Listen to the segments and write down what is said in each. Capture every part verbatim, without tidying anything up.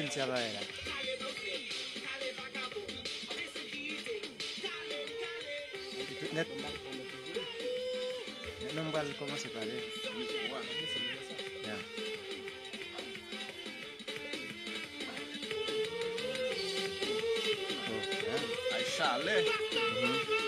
Travay la. Nèt, nèt, non, m pral kòmanse pale. Ya. Oh, ya. Ay, chalè. Mhm.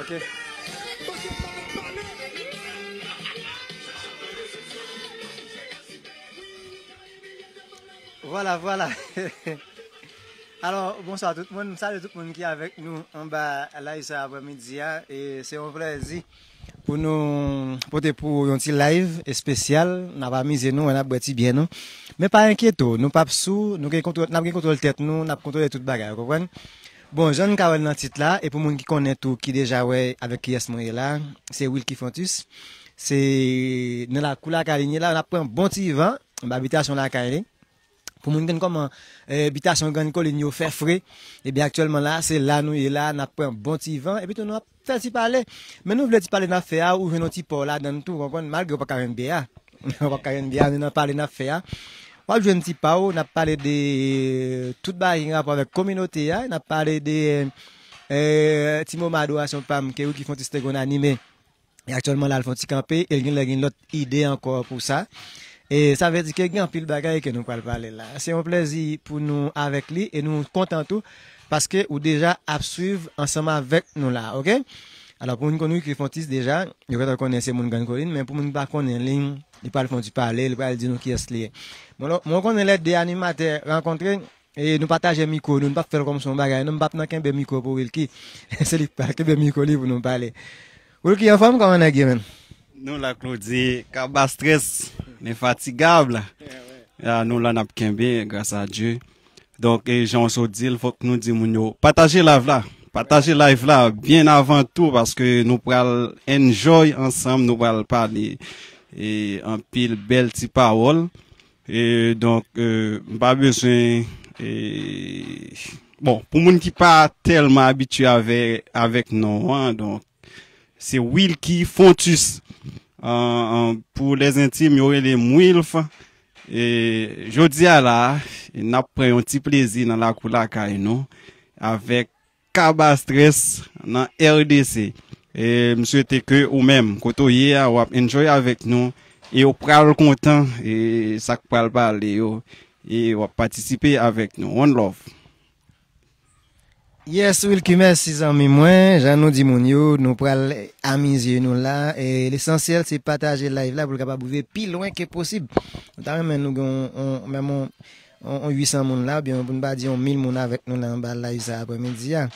Ok. Vwala, vwala. Alò, bonswa tout moun. M salye tout moun ki avèk nou anba live sa aprèmidi a. E se yon plèzi pou nou pote pou yon ti live espesyal. N ap amize nou, n ap bwè ti byè nou. Men pa enkyete w, nou p ap sou, nou gen kontwòl, n ap gen kontwòl tèt nou, n ap kontwole tout bagay, ou konprann? Bon, jan n ka wè l nan tit la, e pou moun ki konnen tou, ki deja wè avèk kiyès mwen ye la, se Wilky Fontus. Se nan lakou lakay li n ye la, n ap pran bon ti van, anba bitasyon lakay li. Pou moun konn kòman, eh, bitasyon Grann Kolin yo fè fre, ebyen, aktyèlman la, se la nou ye la, n ap pran bon ti van, epi tou nou ap fè ti pale. Men nou vle ti pale n ap fè a, ou jwenn yon ti pa w ladan l tou, ou konprann, malgre w pa ka jwenn byè a. Ou pa ka jwenn byè a, men nan pale n ap fè a. W ap jwenn ti pa w, n ap pale de tout bagay ki gen rapò avèk kominote a, n ap pale de, eh, ti moman adorasyon pa m ke Wilky Fontus te konn anime. E aktyèlman la, l fè yon ti kanpe, e l genlè gen lòt ide ankò pou sa. E sa vle di ke gen anpil bagay ke nou pral pale la. Se yon plèzi pou nou avèk li, e nou kontan tou, paske ou deja ap swiv ansanm avèk nou la, oke? Alò, pou moun konn Wilky Fontus deja, yo gentan konnen se moun Grann Kolin, men pou moun ki pa konnen li, li pral fè yon ti pale, li pral di nou kiyès li ye. Bon, lò, mwen konnen lè de animatè rankontre, e nou pataje mikwo nou, nou p ap fè l kòmsi yon bagay, non, m p ap nan kenbe mikwo pou Wilky. Se li k pral kenbe mikwo li pou nou pale. Wilky, anfòm, kòman nèg ye, menm? Nou la, Claudy, Kabastrès, l'infatigable. Ya, nou la, n ap kenbe, gras a Dye. Donk, e jan w sot di l, fòk nou di moun yo, pataje live la. Pataje live la, byen avan tou, paske nou pral enjoy ansanm, nou pral pale, e, anpil bèl ti pawòl. E donk, e, m pa bezwen, e, bon, pou moun ki pa tèlman abitye avè, avèk non an, donk, se Wilky Fontus. An, an, pou lèzentim, yo rele m Wilf. E, jodi a la, n ap pran yon ti plezi nan lakou lakay nou, avèk Kabastrès nan R D C. E m swete ke ou menm, kote w ye a, w ap enjoy avèk nou. E w pral kontan, e sa k pral pale yo. E w ap patisipe avèk nou. One love. Yes, Wilky, mèsi zanmi mwen. Jan nou di moun yo, nou pral amize nou la. E lesansyèl, se pataje live la pou l kapab rive pi lwen ke posib. Nou ta renmen nou gen yon, yon, menm yon, yon, yon uit san moun la, oubyen pou n pa di yon mil moun avèk nou la anba live sa aprèmidi a.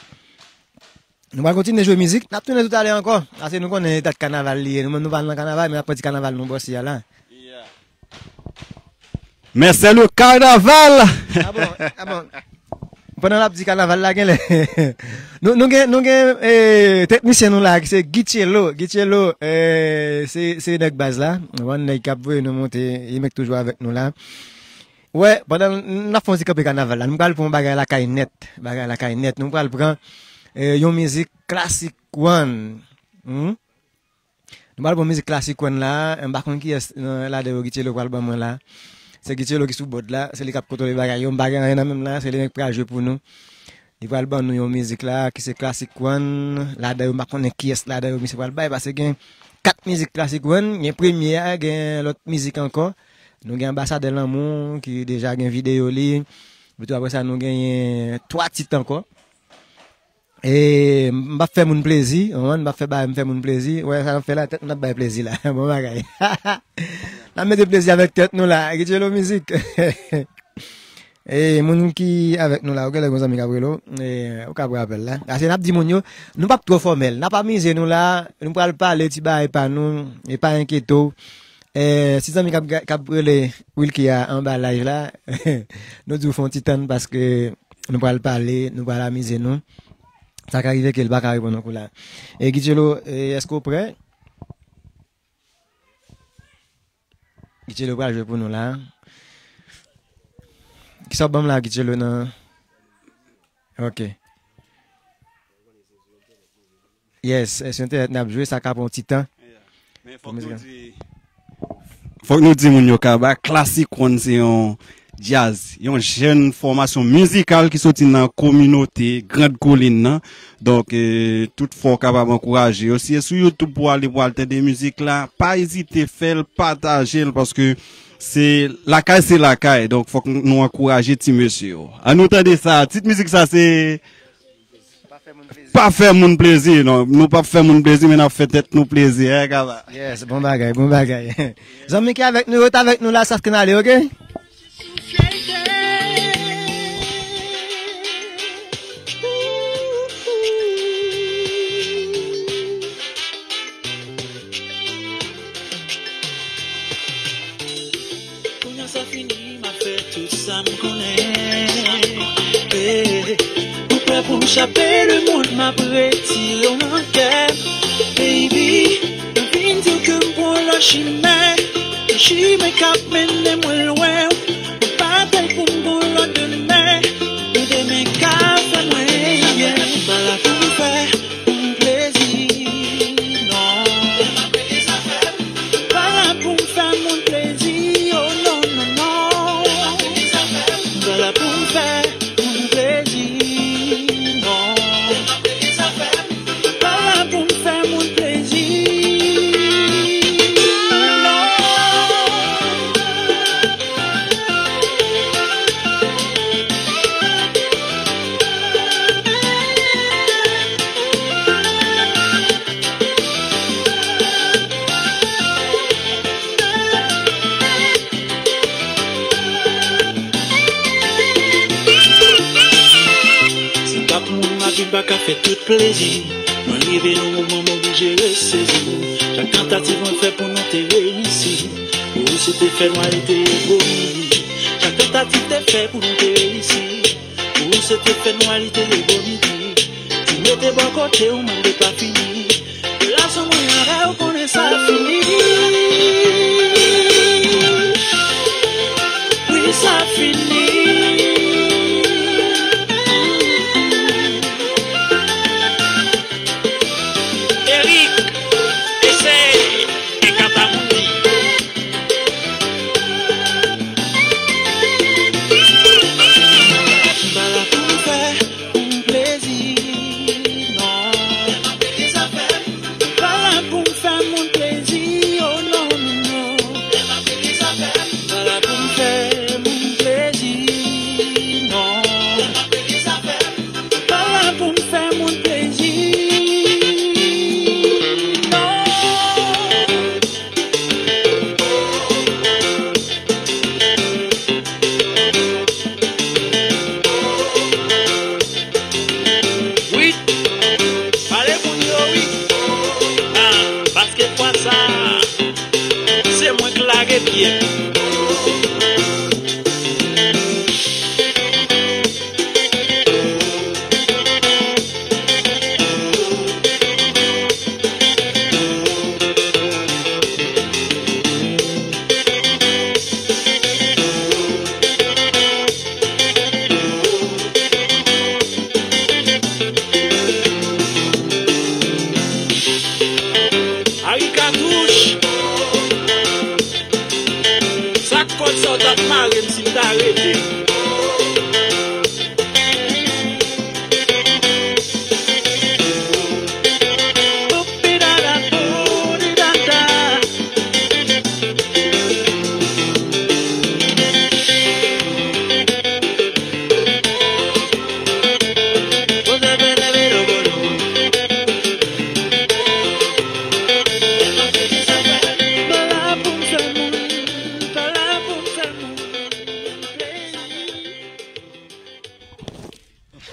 Nou pral kontinye jwe mizik, n ap tounen toutalè ankò. Paske nou konnen dat kanaval li ye. Nou menm nou pa nan kanaval, men n ap pran ti kanaval nou bòse a la. Yeah. Mais c'est le carnaval. Ah bon, ah bon. Pandan l ap di kanaval la genlè. Nou, nou gen, nou gen eh, teknisyen nou la ki se Guichello. Guichello eh, se, se nèg baz la. Ou konprann, nèg k ap voye nou monte, li menm toujou avèk nou la. Wè, pandan n ap fè yon ti kanpe kanaval la, nou pral pran yon bagay lakay nèt. Bagay lakay nèt. Nou pral pran eh, yon mizik klasik one. Hmm? Nou pral pran mizik klasik one la. M pa konn kiyès nan ladan yo Guichello pral ban mwen la. Se Guichello ki sou bòd la. Se li k ap kontwole bagay yo. M pa gen anyen nan men m la. Se li menm ki pral jwe pou nou. Li pral ban nou yon mizik la ki se klasik one. Ladan yo, m pa konnen kiyès ladan yo misye pral bay, paske gen kat mizik klasik one. Gen premye a, gen lòt mizik ankò. Nou gen Anbasadè Lanmou ki deja gen videyo li. Epitou apre sa, nou genyen twa tit ankò. E m p ap fè moun plezi, w konprann? M p ap fè bagay m fè moun plezi. Wè sa n ap fè la, tèt nou n ap bay plezi la. Bon bagay. N ap mete plezi avèk tèt nou la. Guichello Mizik. E moun ki avèk nou la, ou genlè gon zanmi k ap rele w, e, ou ka pran apèl la. Ase n ap di moun yo, nou p ap twò fòmèl. N ap amize nou la, nou pral pale ti bagay pa nou, e pa enkyete w. E, ti zanmi k ap, k ap rele Wilky a anba live la, nou di w fè yon ti tann paske nou pral pale, nou pral amize nou. Sa ka rive ke l pa ka reponn yon kou la. E Guichello, e, èske w prè? Guichello pral jwe pou nou la. Kisa w ban m la, Guichello, nan? Ok. Yes, e, sou entènèt n ap jwe, sa ka pran yon ti tan. Men fòk nou di, fòk nou di moun yo Kaba, Classic One se yon djaz, yon jèn fòmasyon mizikal ki soti nan kominote Grand Colline nan. Donk, e, tout fwa w kapab ankouraje yo. Si e sou YouTube pou ale pou al tande mizik la, pa ezite fè l, pataje l, paske se lakay, se lakay. Donk, fòk nou ankouraje ti mesye yo. Ann nou tande sa. Tit mizik sa se Pa fè moun plezi, non. Nou p ap fè moun plezi, men n ap fè tèt nou plezi, eh, Kaba. Yes, bon bagay, bon bagay. Zanmi ki avèk nou, yo t avèk nou la, sa k ale, ok? Kounye a sa fini, m ap fè tout sa m konnen. Eh, ou prè pou m chape lemonn, m ap retire w nan kè m. Baby, m vin di w ke m pran lòt chimen. Yon chimen k ap mennen mwen lwen. Yon batay pou m gon lòt demen. Yon demen ka fè mwen, yeah. M pa la pou m fè moun plezi, non. M pa la pou m fè moun plezi, oh non, non, non. M pa la pou m fè moun plezi, non. M pa la pou m fè moun plezi, non. Si m pa pou moun, lavi m pa ka fè tout plezi. Mwen rive nan moman m oblije resezi. Chak tantativ mwen fè pou nou te reyisi. Pou ou se te fè nwa, li te ye gwo midi. Chak tantativ te fè pou nou te reyisi. Pou ou se te fè nwa, li te ye gwo midi. Ti mete bò kote w, mande pa fini. Relasyon mwen avè w konnen sa fini. Wi, sa fini. Eric, eseye e kata moun. M pa la pou m fè moun plezi, non. M pa la pou m fè moun plezi, oh non, non, non. M pa la pou m fè moun plezi.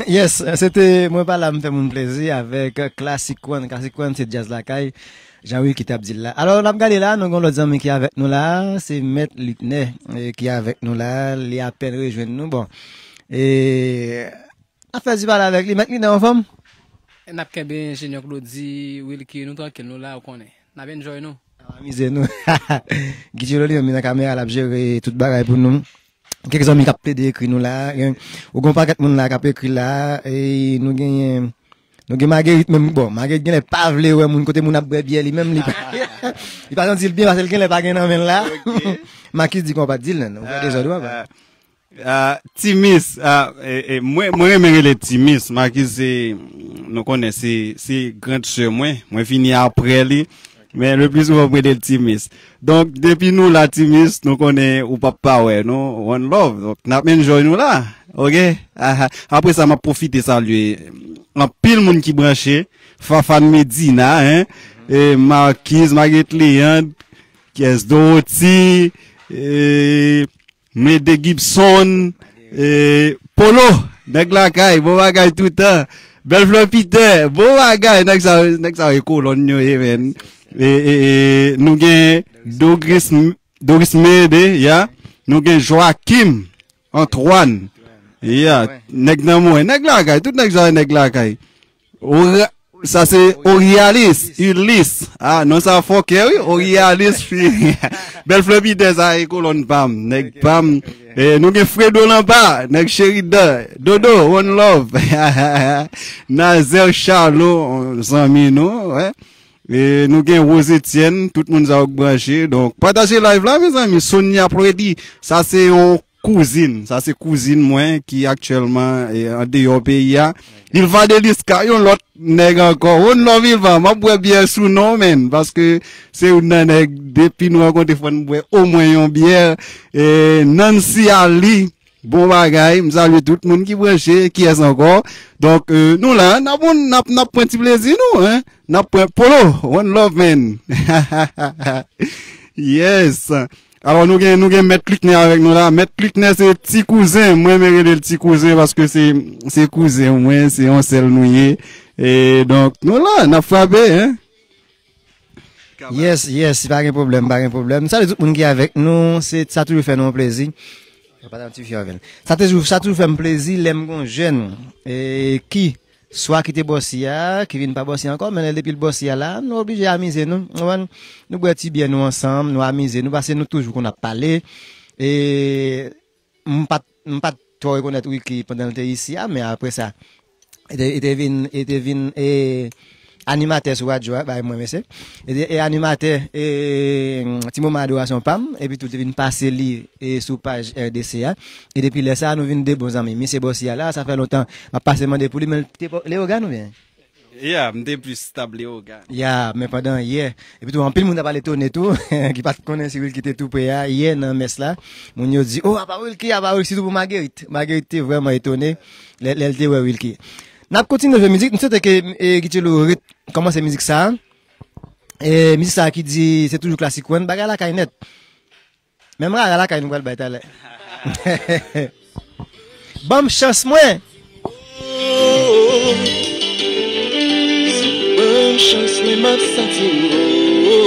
Yes, se te Mwen pa la m fè moun plezi avèk Classic One. Classic One se djaz lakay, Jean Wilky t ap di l la. Alò, n ap gade la, nou gen yon lòt zanmi ki avèk nou la, se Mèt Liknè, eh, ki avèk nou la, li apèn rejwenn nou. Bon, e, n ap fè ti pale avèk li. Mèt Liknè, anfòm? N ap kenbe enjenyè Claudy, Wilky, nou trankil, nou la, ou konnen. N ap enjoy nou. N ap amize nou. Guy Tjelo li menm, li nan kamera, l ap jere tout bagay pou nou. Kèk zanmi k ap plede ekri nou la. Gen, ou gen yon pakèt moun la k ap ekri la. E nou genyen, nou gen Marguerite menm. Bon, Marguerite genlè pa vle wè moun kote moun ap bwè byè li menm. Li pa, li pa santi l byen paske l genlè pa gen nan men l la. Makis di konpa di l, non. Ou fè dezòd, ou pa. Ah, Timis, ah, e, e, mwen, mwen renmen rele Timis. Makis se, nou konnen, se, se grand sè mwen. Mwen vini aprè li. Men le pli souvan, mwen rele l Timis. Donk, depi nou la, Timis, nou konnen ou p ap pa wè, non? One love. Donk, n ap enjoy nou la. Oke? Aha. Apre sa, m ap pwofite salye anpil moun ki branche. Fafane Medina, hein? E Marquise, Marguerite Leandre, Kies Dorothy, e Mede Gibson, e, Polo, nèg lakay, bon bagay toutan. Bèl Flè Pitè, bon bagay, nèg sa, nèg sa yo kolòn yo ye, men. E, e, e, nou gen Doris, Doris Mede, ya. Nou gen Joaquim Antoine, ya. Nèg nan mwen, nèg lakay, tout nèg sa yo nèg lakay. Ora-, sa se Orialis, Ulysse. Ah, non, sa fòkè, wi. Orialis, fi. Bèl Flè Pitè, sa e kolòn pa m, nèg pa m. E, nou gen Fredo Lanpa, nèg Sheridan. Dodo, one love. Nazel Charlot, zanmi nou, wè. E, nou gen Rose Etienne, tout moun sa yo k branche. Donk, pataje live la, mezanmi. Sonia Predi, sa se yon kouzin. Sa se kouzin mwen ki aktyèlman, e, andeyò peyi a. Ilva Deliska, yon lòt nèg ankò. One love Ilva, m ap bwè byè sou non, men. Paske se youn nan nèg, depi nou rankontre, fò n bwè omwen yon byè. E, Nancy Ali, bon bagay. M salye tout moun ki branche. Kiyès ankò? Donk, e, nou la, n ap, n ap, n ap pran ti plezi nou, en. N ap pran Polo. One love, man. Yes. Alò, nou gen, nou gen Mèt Liknè avèk nou la. Mèt Liknè se ti kouzen. Mwen, mwen rele l ti kouzen paske se, se kouzen mwen, se yon sèl nou ye. E donk, nou la, n ap frape, en. Yes, yes, pa gen pwoblèm, pa gen pwoblèm. Salye tout moun ki avèk nou, se, sa toujou fè nou yon plezi. Yo pa t ap ti fi avè l. Sa toujou, sa toujou fè m plezi lè m gon jèn, e, ki swa kite bòsi a, ki vin pa bòsi ankò, men lè depi l bòsi a la, nou oblije amize nou, w konprann? Nou bwè ti byè nou ansanm, nou amize nou, paske nou toujou konn ap pale. E m pa t, m pa t twò rekonèt Wilky pandan l te isi a, men apre sa, e te, e te vin, e te vin, e, animatè sou radyo a, bay mwen, mesye. E te, e animatè, e, ti moman adorasyon pa m, epi tou te vin pase li, e, sou paj R D C a. E depi lè sa a, nou vin de bon zanmi. Misye bòsi a la, sa fè lontan, m ap pase mande pou li, men l te pa Leyogàn oubyen? Ya, m te plis tab Leyogàn. Ya, men pandan yè, epi tou, anpil moun t ap al etone tou, ki pa t konnen si Wilky te tou pre a, yè nan mès la, moun yo di, "Oh, apa Wilky, apa Wilky," sitou pou Marguerite. Marguerite te vrèman etone lè, lè l te wè Wilky. N ap kontinye jwe mizik, m swete ke, e, Guy Tjelo ret kòmanse mizik sa a. E, mizik sa a ki di, se toujou Classic One, bagay lakay nèt. Menm rara lakay nou pral bay talè. Ban m chans mwen. Si w ban m chans mwen, m ap santi m wo.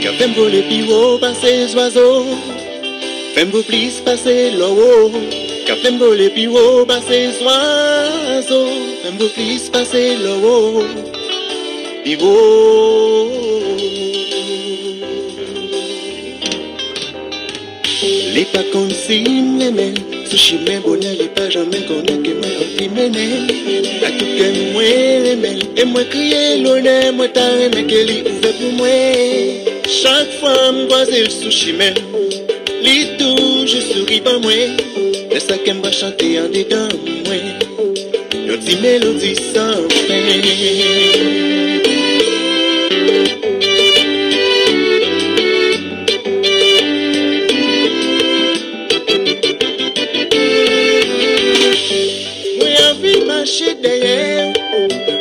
Ka fè m vole pi wo pase zwazo. Fè m vo plis pase lò wo. Ka fè m vole pi wo pase zwazo. Fè m vo plis pase lò wo. Pi wo. Li pa konn si m renmen l, sou chimen bonè li pa janmen konnen ke mwen ap li mennen l. Ak tout kè m mwen renmen l, e mwen kriye lonè, mwen ta renmen ke li ouvè pou mwen. Chak fwa m kwaze l sou chimen l, li toujou Jis souri ban mwen, lè sa kè m va chante andedan mwen. Yon ti melodi san fen. Mwen anvi mache dèyè w,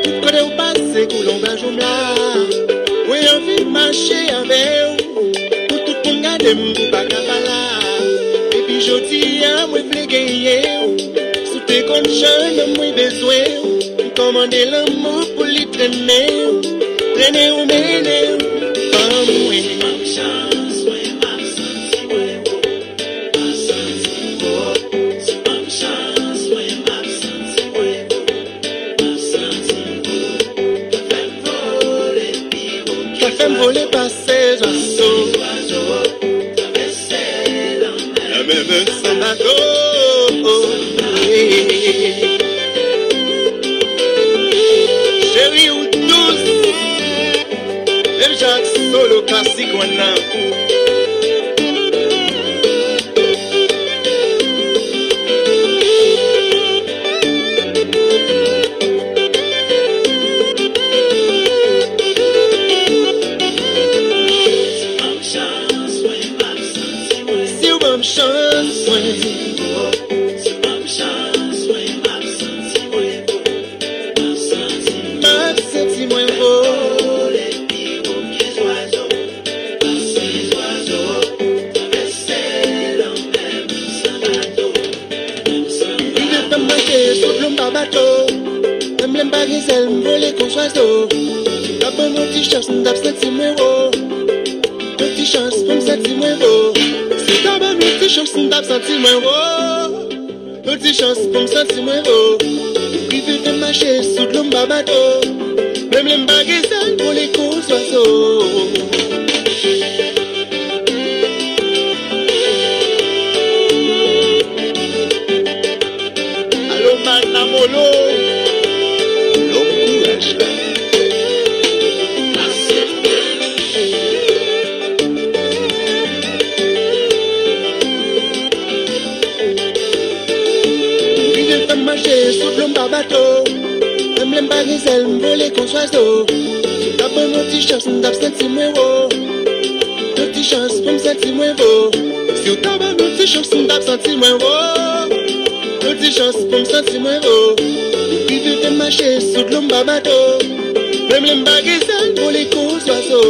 tout kote w pase kou lonbraj ou m la. Mwen anvi mache avè w, pou tout moun gade m pou pa ka pa la. Epi jodi a mwen vle genyen w, si w te konn jan nonm mwen bezwen w, m kòmande lanmou pou li trennen w, trennen w mennen w ban mwen. Ka fè m vole pase zwazo. Nan menm sanbato. Cheri ou dous. Menm jan ak solo klasik mwen nan. Si w ban m chans mwen, m ap santi mwen vo. Rive fè m mache sou dlo m pa bato. Menm lè m pa gen zèl, m vole kon zwazo. Si w ta ban m yon ti chans, m t ap santi mwen wo. Yon ti chans pou m santi mwen wo. Si w ta ban m yon ti chans, m t ap santi mwen wo. Yon ti chans pou m santi mwen wo. Rive fè m mache sou dlo m pa bato. Menm lè m pa gen zèl, m vole kon zwazo. Alo, Manamolo. Lòm kouraj la. Rive fè m mache sou dlo m pa bato. Menm lè m pa gen zèl, m vole kon zwazo. Si w ta ban m yon ti chans, m t ap santi mwen wo. Yon ti chans pou m santi mwen vo. Si w ta ban m yon ti chans, m t ap santi mwen vo. Yon ti chans pou m santi mwen vo. Rive fè m mache sou dlo m pa bato. Menm lè m pa gen zèl, m vole kon zwazo.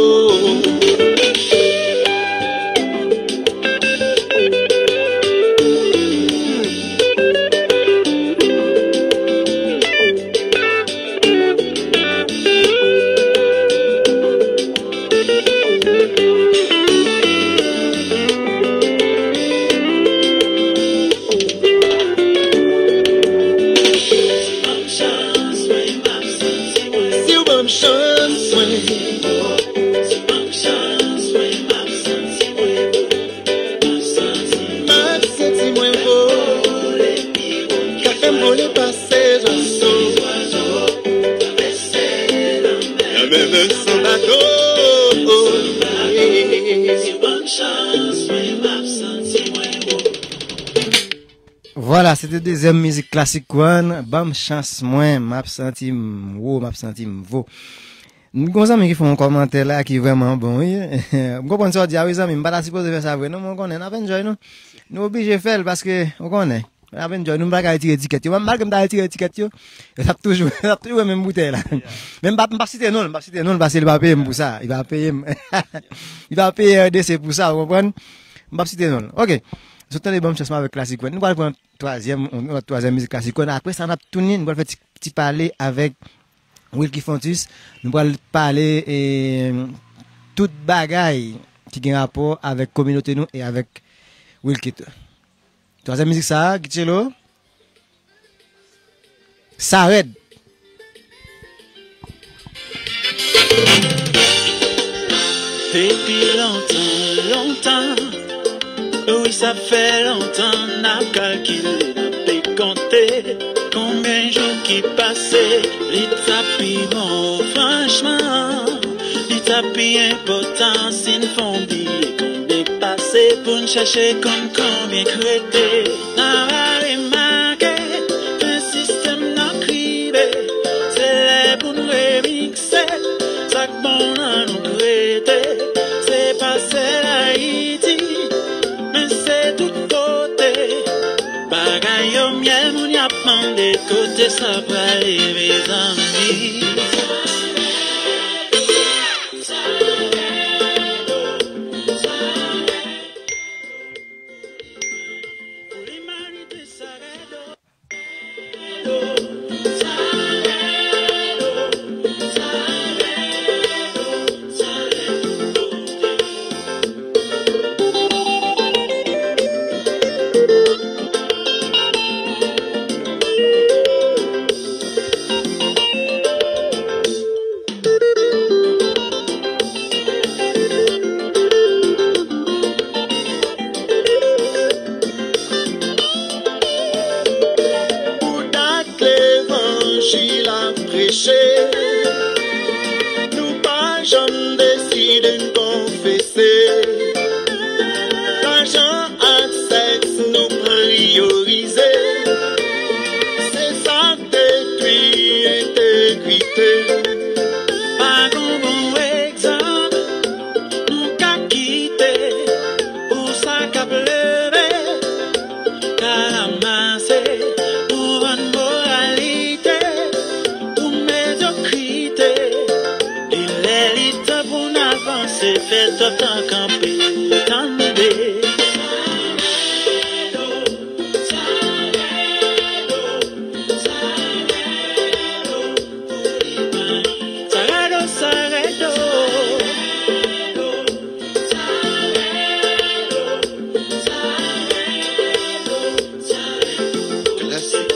Si w ban m chans mwen, m ap santi mwen vo. Ka fè m vole pase zwazo. Nan menm sanbato. Vwala, se te dezyèm mizik klasik One, Ban m chans mwen, m ap santi m wo, m ap santi m vo. Gon zanmi ki fè yon kòmantè la ki vrèman bon, wi. M konprann sa w di a, wi, zanmi, m pa ta sipoze fè sa vre, non, men w konnen, n ap enjoy, non. Nou oblije fè l, paske, w konnen, n ap enjoy, nou, m pa ka retire etikèt yo. Malgre m ta retire etikèt yo, yo t ap toujou, yo t ap toujou wè menm boutèy la. Men m p ap, m p ap site non l, m p ap site non l, paske li pa peye m pou sa. Li pa peye m. Li pa peye R D C pou sa, w konprann? M p ap site non l. Ok. Sot tande Ban m chans mwen avèk Classic One. Nou pral pran twazyèm, yon lòt twazyèm mizik Classic One. Apre sa, n ap tounen, nou pral fè ti, ti pale avèk Wilky Fontus. Nou pral pale, e, tout bagay ki gen rapò avèk kominote nou e avèk Wilky tou. Twazyèm mizik sa a, Guichello. Sa rèd. Depi lontan, lontan, wi, sa fè lontan n ap kalkile, n ap dekonte konbyen jou ki pase. Li t ap pi bon, franchman, li t ap pi enpòtan si n fè yon biye konbyen pase. Se pou n chèche konn konbyen k rete. N a remake, fen sistèm nan k rive. Se lè pou n remikse. Sa k bon nan nou k rete. Se pa sèl Ayiti, men se tout kote. Bagay yo myèl, moun y ap mande kote sa prale, mezanmi. Pou dat levanjil ap preche, nou pa janm deside n konfese. Lajan ak sèks nou priyorize. Se sa k detwi entegrite. Pa gon bon egzanp nou ka kite. Ou sa k ap leve, ka ranmase, nou vann moralite pou medyokrite. Li lè, li tan pou n avanse, fè tout tan kanpe, tande. Sa rèd o, sa rèd o. Klasik.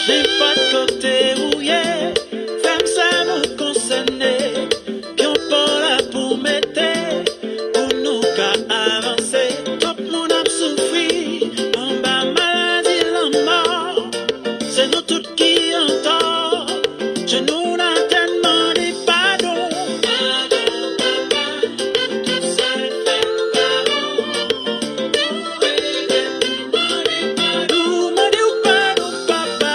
Nenpòt kote ou ye, frè m, sè m, ou konsène. Yon pò la pou mete, pou nou ka avanse. Tout moun ap soufri anba maladi lanmò. Se nou tout ki antò. Jenou n atè n mande padon. Nou mande w padon, papa.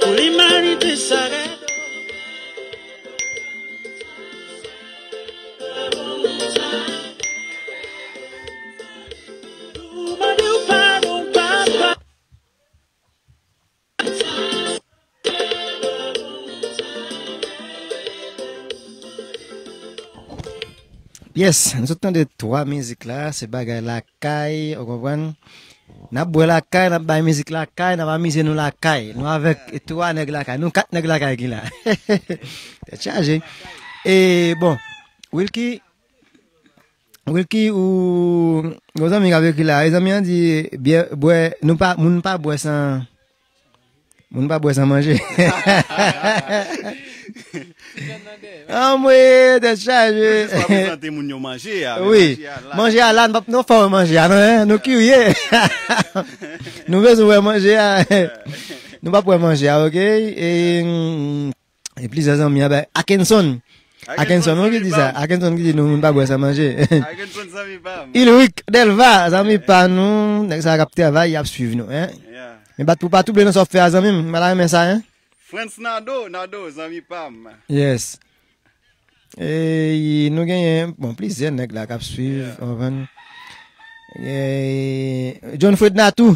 Pou limanite sa rèd. Yes, nou sot tande twa mizik la, se bagay lakay, ou konprann? N ap bwè lakay, n ap bay mizik lakay, n ap amize nou lakay. Nou avèk twa nèg lakay, nou kat nèg lakay ki la. Tèt chaje. E bon, Wilky, Wilky, ou, yon zanmi k ap ekri la, e zanmi an di, byè, bwè, nou pa, moun pa bwè san, moun pa bwè san manje. Anmwe, tèt chaje. Jis pa prezante moun yo manje a, men wi, manje a la. Manje a la, nou p ap, nou fè wè manje a, non, en? Nou kirye. Nou bezwen wè manje a. Nou p ap wè manje a, oke? E, mm, e plizyè zanmi a, ben, Akenson. Akenson, Akenson, non, ki di sa? Akenson ki di nou, moun pa bwè san manje. Akenson, zanmi pa m. Ilric Delva, zanmi pa nou. Nèg sa k ap travay, y ap swiv nou, en. Yeah. Men bat pou pa touble nan sa w ap fè a, zanmi m. M pa ta renmen sa, en. Frantz Nado, Nado, zanmi pa m. Yes. E, nou genyen, bon, plizyè nèg la k ap swiv, yeah, w konprann? E, John Fred Natou.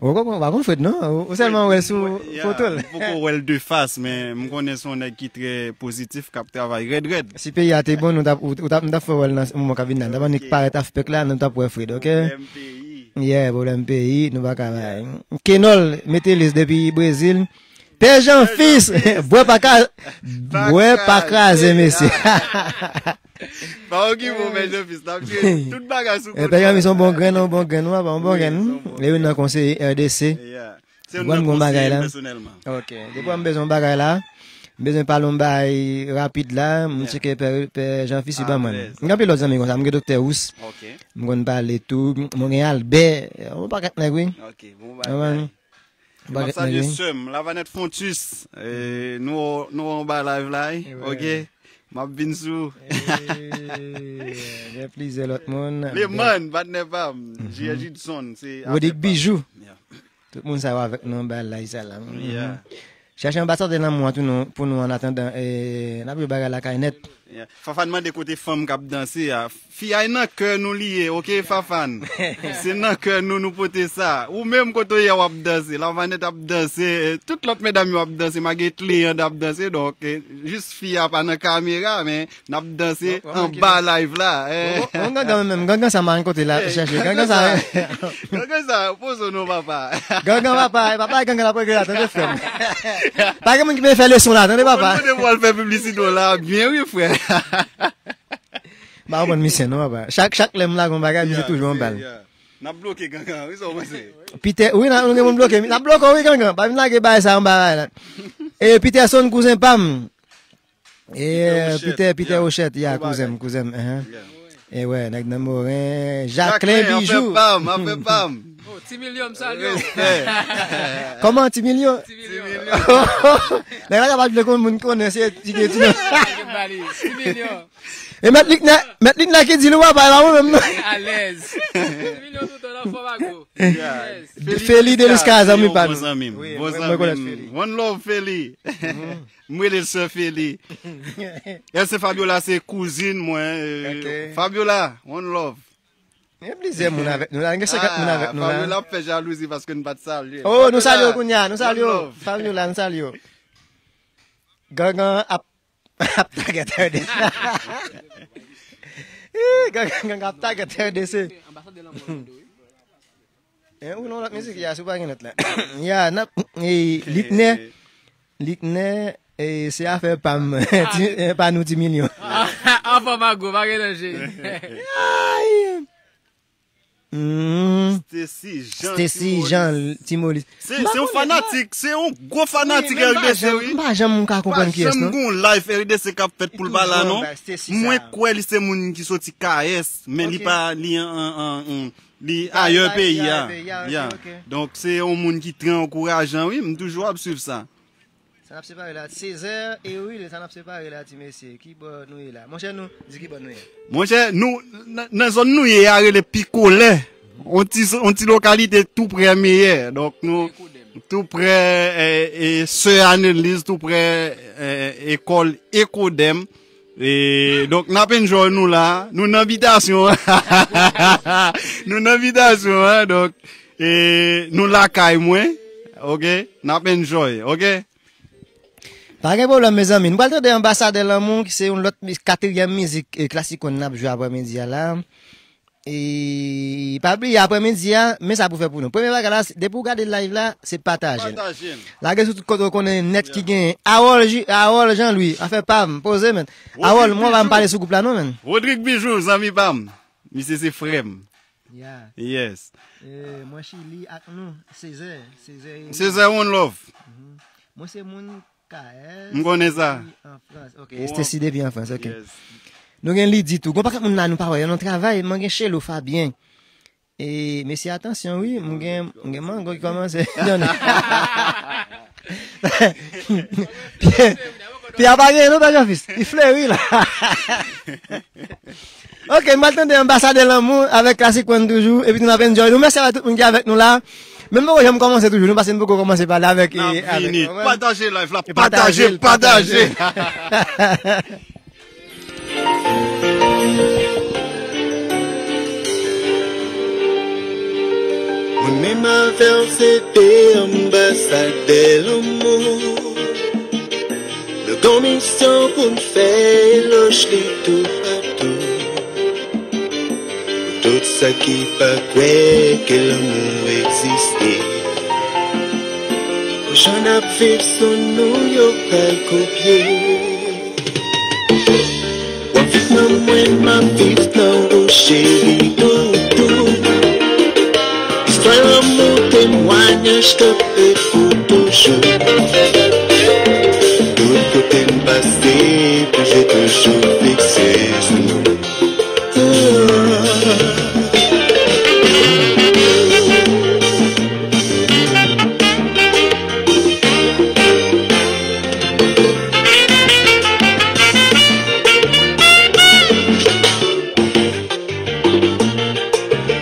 Ou pa konn, ou pa konn Fred, non? Ou, ou sèlman wè l sou foto l. M poko wè l de fas, men m konnen se yon nèg ki trè pozitif, k ap travay rèd, rèd. Si peyi a te bon, nou t ap, ou, ou t ap, nou t ap fè wè l nan moman k ap vin la. Nou t ap annik parèt avpèk la, nou t ap wè Fred, oke? Pwoblèm peyi. Yeah, pwoblèm peyi, nou pa ka bay. Kenòl, mete lis depi Brezil. Pè Jean Fils, bwè pa ka, bwè pa kraze, mesye. Pa okipe w, Pè Jean Fils, n ap jere tout bagay sou kontwòl. Pè Jean Fils, yon bon grenn, yon bon grenn, w pa yon bon grenn. Wi, se yon bon grenn. E wi, nan konseye R D C. Yeah. Se youn nan konseye m pèsonèlman. Ok, depi m bezwen yon bagay la, m bezwen pale yon bagay rapid la, m tcheke Pè, Pè Jean Fils, li ban mwen. M gen anpil lòt zanmi konsa, m gen Doktè Ous. Ok. M konn pale tou, m gen Albè, yon pakèt nèg, wi. Ok, bon bagay. Yon pakèt nèg, wi. M ap salye sè m, Lavanette Fontus. E, nou, nou anba live la, wi. Ok? M ap vin sou. E, gen plizyè lòt moun. Lemann, patnè pa m. J R Judson, se Rodrigue Bijou. Yeah. Tout moun sa yo avèk nou anba live sa la. Yeah. Chèche anbasadè lanmou an tou nou, pou nou, an atandan, e, n ap jwe bagay lakay nèt. Yeah. Fafane mande kote fanm k ap danse a. Fiyay nan kè nou li ye, oke, Fafane? Se nan kè nou nou pote sa. Ou menm kote w ye a w ap danse. Lavanette ap danse, e, tout lòt medam yo ap danse, malgre Cléande ap danse, donk, e, jis fi a pa nan kamera, men n ap danse anba live la. Bon, bon, gangan menm, gangan sa m pa konn kote l al chèche. Gangan sa, gangan sa, poze w non, papa. Gangan, papa, e papa, gangan l ap regle la, tande frè m. Pa gen moun ki vle fè leson la, tande, papa. Ou kote pou al fè piblisite w la, byen wi, frè. M pa konprann misye non, papa. Chak, chak lè m lage yon bagay, misye toujou anba l. N ap bloke gangan, wi, sa w panse? Peter, wi, n ap, nou gen moun bloke. N ap bloke w, wi, gangan. Pa vin lage bagay sa anba bagay la. E Peterson, kouzen pa m. E Peter, Peter Rochette, ya, kouzen m, kouzen m, enhen. E wè, nèg nan Moren, Jacquelin Bijou. Afè pa m, afè pa m. Oh, Ti Milyon, m salye w. Respè. Kòman, Ti Milyon? Ti Milyon. Nèg la kapab vle konn moun konnen se Ti Milyon. Ti Milyon. E mèt Liknè, mèt Liknè ki di l, ou pa pale pa mwen menm non. Alèz. Ti Milyon toutan nan fò mago. Yes. Feli Delisca, zanmi pa nou. Bon zanmi m. Wi, bon zanmi m. One love, Feli. M rele l sè Feli. Èske Fabiola se kouzin mwen? E, Fabiola, one love. Gen plizyè moun avèk nou la, gen senkant moun avèk nou la. Fabiola ap fè jalouzi paske n pa t salye. Oh, nou salye w kounye a, nou salye w. One love. Fabiola, nou salye w. Gangan ap, ap tagèt R D C. Ih, gangan, gangan ap tagèt R D C. Anbasadè lanmou an tou, wi. E, ou nan lòt mizik, ya, si w pa gen lòt la. Ya, n ap, e, Liknè, Liknè, e, se afè pa m. Ti, e, pa nou Ti Milyon. Anfòm a gwo, pa gen danje. Ay. Hmm. Stacy Jean, Stacy Jean Timolis. Se, se yon fanatik, se yon gwo fanatik R D C, wi. M pa janm ka konprann kiyès non. M pa janm gon live R D C k ap fèt pou l pa la non. Mwen kwè li se moun ki soti K S, men li pa, li an, an, an, an, li ayè peyi a. Ya. Donk, se yon moun ki trè ankourajan, wi. M toujou ap swiv sa. Sa n ap separe la, Césaire, e wi, sa n ap separe la, ti mesye. Ki bò nou ye la? Monchè, nou, di ki bò nou ye. Monchè, nou, nan, nan zòn nou ye a, rele Pikolè. On ti, on ti lokalite tou prè Meyè. Donk, nou, tou prè, e, e, Sè Annelise, tou prè, e, ekòl Ekodèm. E, donk, n ap enjoy nou la. Nou nan bitasyon. Nou nan bitasyon, en. Donk, e, nou lakay mwen. Oke? N ap enjoy, oke? Pa gen pwoblèm, mezanmi. Nou pral tande Anbasadè Lanmou, ki se yon lòt mi-, katriyèm mizik, e, Classic One n ap jwe aprèmidi a la. E pa bliye aprèmidi a, men sa pou fè pou nou. Premye bagay la, se, depi w gade live la, se pataje l. Pataje l. Lage sou tout kote w konnen nèt ki genyen. Harold Ju-, Harold Jean Louis, afè pa m, poze, men. Harold, mwen pa m pale sou gwoup la, non, men. Rodrigue Bijou, zanmi pa m. Misye se frè m. Ya. Yes. E, mwen Chili ak nou, Césaire. Césaire, one love. Mhm. Mwen se moun K S. M konnen sa. Depi an Frans, ok. Stacy depi an Frans, ok. Yes. Nou gen Lidi tou. Gon pakèt moun la nou pa wè yo nan travay. Mwen gen Chelo Fabien. E, mesye, atansyon, wi. M gen, m gen mango ki kòmanse. Pye, pye a pa gen, non, Pè Jean Fils. Li fleri, la. Ok, m pral tande Anbasadè Lanmou avèk Classic One toujou. Epi nou ap enjoy nou. Mèsi avèk tout moun ki avèk nou la. Men m poko janm kòmanse toujou, nou pase n poko kòmanse pale avèk, n ap vini. Pataje live la, pataje, pataje. Mwen menm avè w se de anbasadè lanmou. Nou gon misyon pou n fè eloge li toupatou. Pou tout sa ki pa kwè ke lanmou egziste. Pou jan n ap viv sou nou yo pral kopye. W ap viv nan mwen, m ap viv nan ou cheri doudou. Istwa lanmou temwayaj kanpe pou toujou. Tout kote m pase, pwojè toujou fikse sou nou.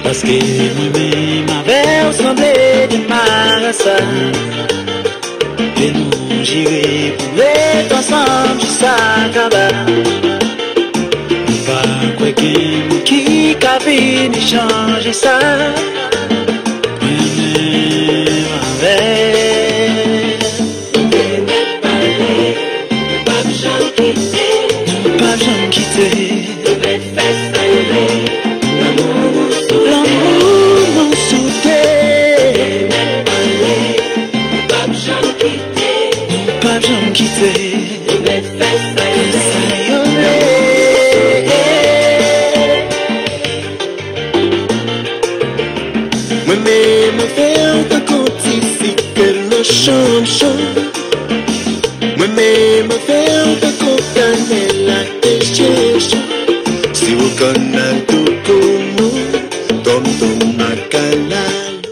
Paske mwen menm avè w sanble gen marasa. E nou jire pou ret ansanm jis a kaba. M pa kwè gen moun ki ka vini chanje sa. Mwen menm avè w. Nou p ap janm kite. Nou p ap janm kite. Nou mèt fè sa yo vle. Lanmou nou sou tè. Lanmou nou sou tè. Nou mèt pale. Nou p ap janm kite. Nou p ap janm kite. Nou mèt fè sa yo vle. Fè sa yo vle. Mwen menm avè w tankou ti sikrèl nan chanm chanm. Mwen menm avè w tankou kanèl ak deje chanm. Si w konn al doudou nou, tonton ak kalalou.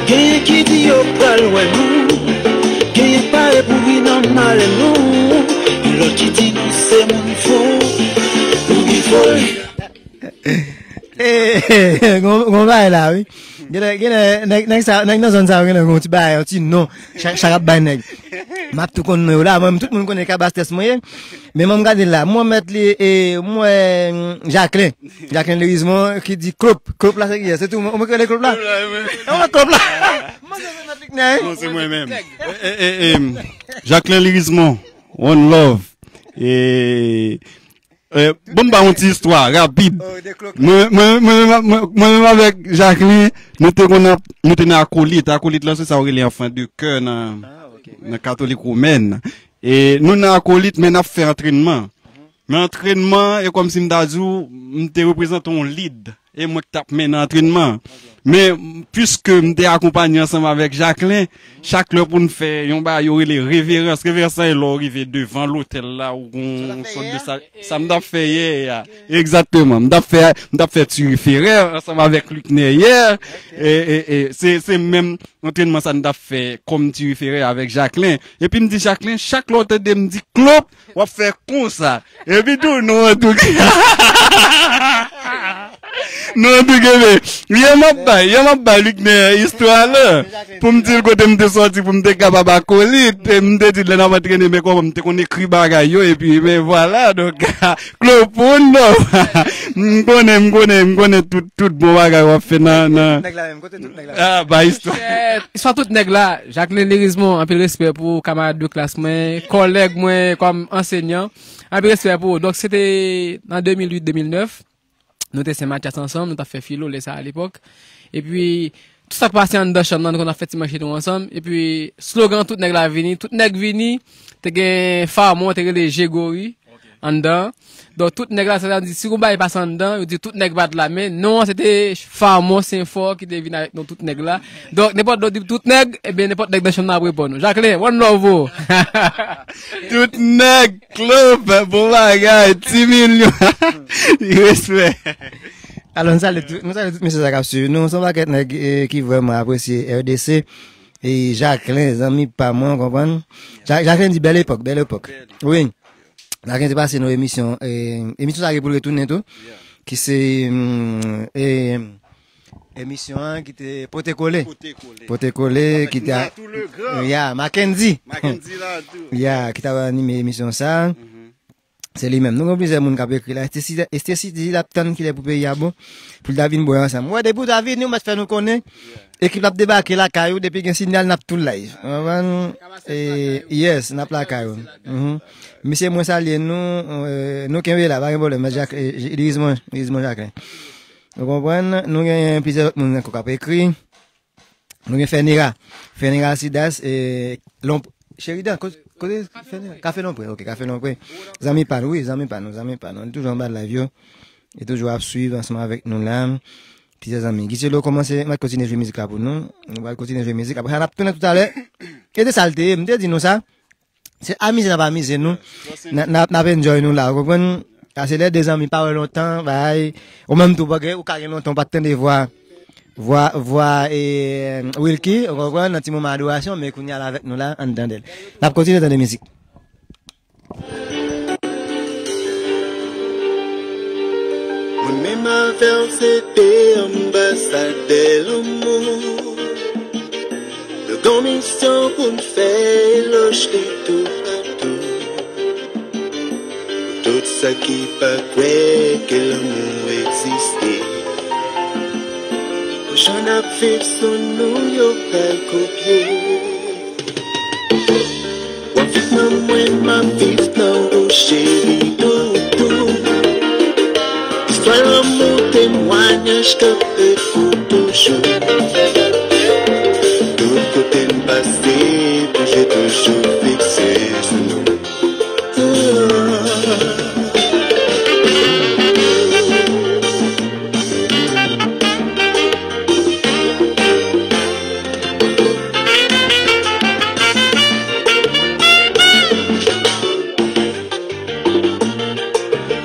Genyen ki di yo pral wè nou. Genyen k pare pou ri nan malè nou. Yon lòt ki di nou se moun fou. Nou gen foli. Gon bagay la wi. Genlè, genlè, nèg, nèg sa, nèg nan zòn sa yo genlè gon ti bagay, yon ti non. Chak, chak ap bay nèg. M ap tou konn non yo la, mwen menm tout moun konnen Kabastès mwen ye. Men mwen m gade la, mwen mèt li, e, mwen, Jacquelin. Jacquelin Lerizmon ki di Klop. Klop la se kiyès? Se tou mwen ki rele Klop la? E mwen Klop la. Mwen se mèt li k nè. Non, se mwen menm. E, e, e, Jacquelin Lerizmon, One Love. E, e, bon, m ba yon ti istwa rapid. Mwen, mwen, mwen, mwen, mwen menm avèk Jacquelin, nou te konn ap, nou te nan akolit. Akolit la, se sa yo rele enfant de cœur nan, nan katolik womèn. E nou nan akolit, men n ap fè antrènman. Men antrènman, e kòmsi m ta di w, m te reprezante yon lead. E mwen k t ap mennen antrènman. Men, piske m te akonpanye ansanm avèk Jacquelin, chak lè pou n fè yon bagay yo rele reverans. Reverans la, e lè w rive devan lotèl la, ou gon sòt de sa, sa m t ap fè yè a. Egzakteman. M t ap fè, m t ap fè Thierry Ferrer ansanm avèk Luckner yè. E, e, e, se, se menm antrènman sa n t ap fè kòm Thierry Ferrer avèk Jacquelin. Epi m di Jacquelin, chak lè w tande m di Klop, w ap fè konsa. Epi tou non an tou. Non, an tou ka, men, yè m ap bay, yè m ap bay Luckner istwa la. Pou m di l kote m te sòti, pou m te kapab akolit. E m te di l lè n ap antrene, men kòman m te konn ekri bagay yo, epi, men vwala, donk, Klopon, non. M konnen, m konnen, m konnen tout, tout bon bagay w ap fè nan, nan. Tout nèg la menm, kote tout nèg la? Ah, bay istwa. Istwa tout nèg la, Jacquelin Lirismond, anpil respè pou ou, kamarad de klas mwen, kòlèg mwen kòm ansenyan. Anpil respè pou ou. Donk, se te nan de mil uit, de mil nèf. Nou te Sen Matyas ansanm, nou t ap fè filo lè sa a, alepòk. Epi, tout sa k pase anndan chanm nan, nou konn ap fè ti manchete nou ansanm. Epi, slogan tout nèg la vini, tout nèg vini, te gen Famon, te rele Jegori anndan. Donk, tout nèg la, sa vle di, si yon bagay pase anndan, yo di tout nèg pa t la, men non an, se te Famon Senfò ki te vin avèk nou tout nèg la. Donk, nenpòt lè w di tout nèg, ebyen, nenpòt nèg nan chanm nan ap reponn ou. Jacquelin, one love ou. Tout nèg, Claude, bon bagay, ti milyon. Respè. Alò, nou salye tout, nou salye tout mesye sa k ap swiv nou. Se yon pakèt nèg, eh, ki vrèman apresye R D C. E Jacquelin, zanmi pa mwen, w konprann? Ja-, Jacquelin di bèl epòk, bèl epòk. Wi. Jacquelin te pase nou emisyon, eh, emisyon sa gen pou l retounen tou. Ki se, mm, eh, emisyon an ki te Pote Kole. Pote Kole. Pote Kole, ki te a-, Latou Legrand. Ya, Mackendy. Mackendy Latou. Ya, ki t ap anime emisyon sa. Se li menm. Nou gen plizyè moun k ap ekri la. Estesi, Estesi di l ap tann kilè pou peyi a bon, pou l ta vin bwè ansanm. Wè, depi w ta vini, ou mèt fè nou konnen. Ekip la ap debake lakay ou, depi gen sinyal, n ap tou live. Ou konprann? E, yes, n ap lakay ou. Mhm. Mesye, mwen salye nou, eh, nou kenbe la, pa gen pwoblèm. Jacques, eh, Lirismond, Lirismond Jacquelin. Ou konprann? Nou gen plizyè lòt moun ankò k ap ekri. Nou gen Fenera. Fenera Sidas, e, Lon-, Sheridan, ko-, kote Fenera? Kafe Lonpre, ok, Kafe Lonpre. Zanmi pa nou, wi, zanmi pa nou, zanmi pa nou. Li toujou anba live yo. Li toujou ap swiv ansanm avèk nou la. Plizyè zanmi. Giselo kòmanse, m ap kontinye jwe mizik la pou nou. Nou pral kontinye jwe mizik. Apre sa, n ap tounen toutalè. E te sa l te ye, m te di nou sa. Se amize n ap amize nou. N a-, n ap, n ap enjoy nou la, ou konprann? Paske lè de zanmi pa wè lontan, bay, ou menm tou, ou ka gen lontan ou pa t tande vwa, vwa, vwa, e, Wilky, ou konprann, nan ti moman adorasyon, men kounye a l avèk nou la, ann tande l. N ap kontinye tande mizik. Mwen menm avè w se de anbasadè lanmou. Nou gen misyon pou n fè elòj li toupatou. Pou tout sa ki pa kwè ke lanmou egziste. Pou jan n ap viv sou nou yo pral kopye. W ap viv nan mwen, m ap viv nan ou, cheri doudou. Istwa lanmou, temwayaj k ap ret pou toujou. Tout kote n pase, pou je toujou fikse sou nou.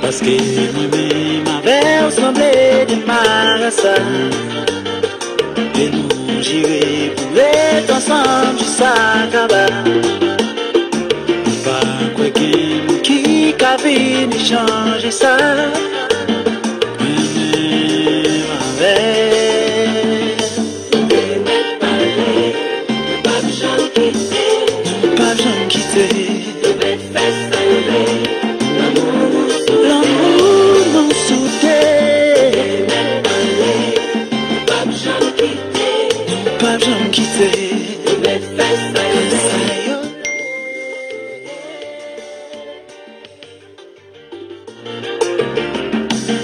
Paske mwen menm avè w sanble de marasa. E nou jire pou ret ansanm jis a kaba. M pa kwè gen moun ki ka vini chanje sa. Mwen menm avè w. Nou mèt pale, nou p ap janm kite. Nou p ap janm kite. Nou mèt fè sa nou vle. Lanmou nou sou tè. Lanmou nou sou tè. Nou mèt pale, nou p ap janm kite. Nou p ap janm kite. Nou mèt fè sa nou vle.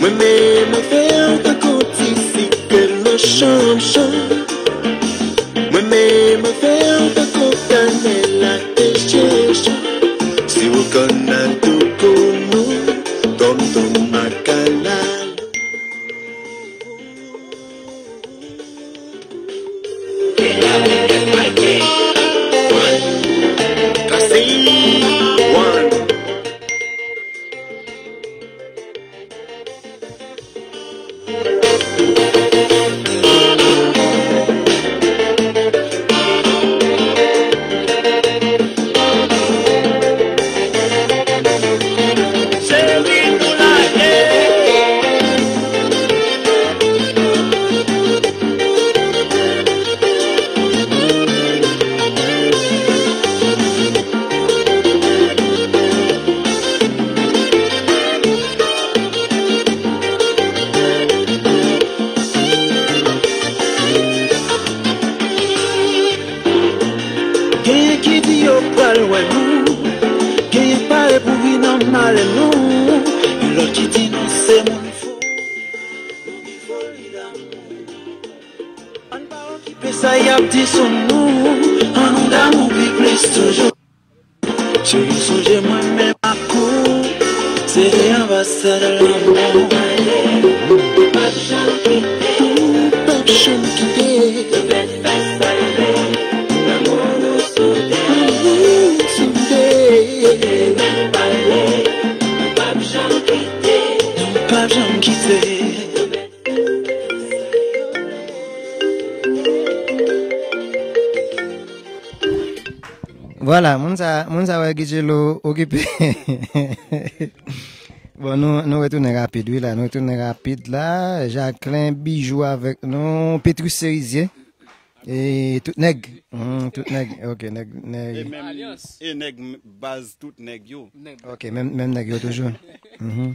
Mwen menm avè w tankou ti sikrèl nan chanm chanm. Mwen menm avè w tankou kanèl ak peche chanm. Siwo kannadou koumou, tonton makala. Classic one. Wè nou genyen pare pou ri nan malè nou. Yon lòt ki di nou se moun foli, nou gen foli damou. Ann pa okipe sa y ap di sou nou, ann nou damou pi plis toujou. Cheri, sonje mwen menm ak ou se de anbasadè lanmou. Ou p ap janm kite. Ou p ap janm kite. Ou p ap janm kite. Vwala, moun sa, moun sa wè Guy Tjelo okipe. Bon, nou, nou retounen rapid, wi, la. Nou retounen rapid, la. Jacquelin Bijou avèk nou. Petrus Cerizien. E tout nèg. Hmm, tout nèg. Ok, nèg, nèg. E menm, e nèg m-, baz tout nèg yo. Ok, menm, menm nèg yo toujou. Mhm.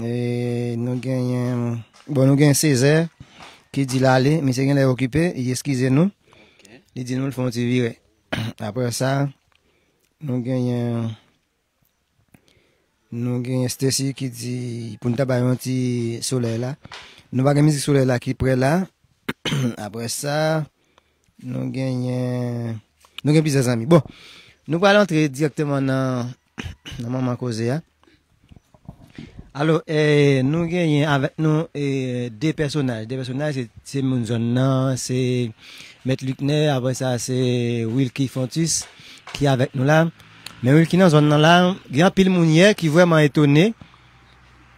E nou genyen, bon, nou genyen Césaire ki di l ale, misye genlè okipe, li eskize nou. Li di nou l fè yon ti vire. Apre sa, nou genyen, nou genyen Stacy ki di pou n ta bay yon ti solèy la. Nou pa gen mizik solèy la ki prè la. Apre sa, nou genyen, nou gen plizyè zanmi. Bon, nou pral antre dirèkteman nan, nan manman koze a. Alò, eh, nou genyen avèk nou, eh, de pèsonaj. De pèsonaj, se, se moun zòn nan, se Mèt Luckner, apre sa, se Wilky Fontus ki avèk nou la. Men Wilky nan zòn nan la, gen anpil moun yè ki vrèman etone,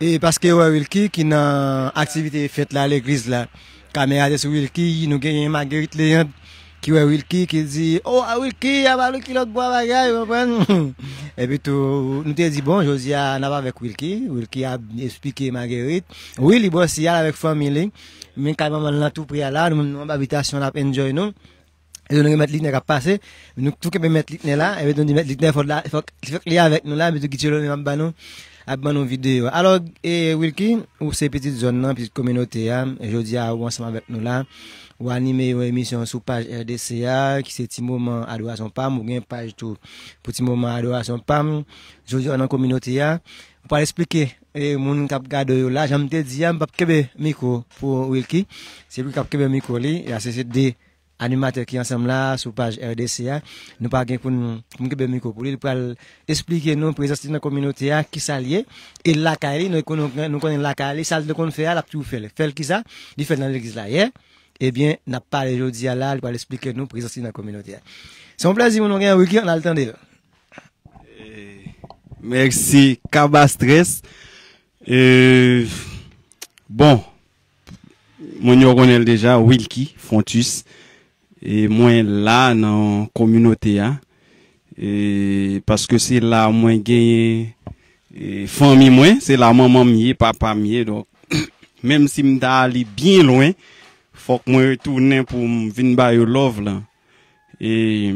e paske yo wè Wilky ki nan aktivite fèt la, legliz la. Kamera te sou Wilky, nou genyen Marguerite Léandre ki wè Wilky, ki di, "Oh, a Wilky, a pa Wilky lòt bò bagay, ou konprann?" Epi tou, nou te di, "Bon, jodi a, n ap avèk Wilky." Wilky ap esplike Marguerite. Wi, li bò si al avèk fanmi li. Men kay manman l nan tou pre a la, nou menm nou anba abitasyon, n ap enjoy nou. E nou gen Mèt Luckner k ap pase, nou tou kenbe Mèt Luckner la, epi nou di Mèt Luckner fòk la, fòk, fòk li avèk nou la, epi tou Guy Tjelo menm ap ban nou, ap ban nou videyo. Alò, e, Wilky, ou se pitit zòn nan, pitit kominote a, e jodi a ou ansanm avèk nou la, ou anime yon emisyon sou paj R D C a, ki se Ti Moman Adorasyon Pam, ou gen paj tou pou Ti Moman Adorasyon Pam, jodi a nan kominote a, ou pral esplike, e, moun k ap gade yo la, jan m te di a, m p ap kenbe mikwo pou Wilky, se Wilky k ap kenbe mikwo li, e a se, se de animatè ki ansanm la sou paj R D C a. Nou pa gen pou n, pou n kenbe mikwo pou li. Li pral esplike nou prezans li nan kominote a, kisa l ye. E lakay li, nou konnen, nou konnen lakay li, sa l te konn fè a, l ap toujou fè l. Fè l kisa? Li fè l nan legliz la yè. Ebyen, n ap pale jodi a la, li pral esplike nou prezans li nan kominote a. Se yon plèzi pou nou gen Wilky, ann al tande l. Eh, mèsi, Kabastrès. Eh, bon, moun yo konnen l deja, Wilky Fontus. E mwen la nan kominote a. E paske se la mwen genyen, e, fanmi mwen, se la manman m ye, papa m ye. Donk, menm si m ta ale byen lwen, fòk mwen retounen pou m vin ba yo love lan. E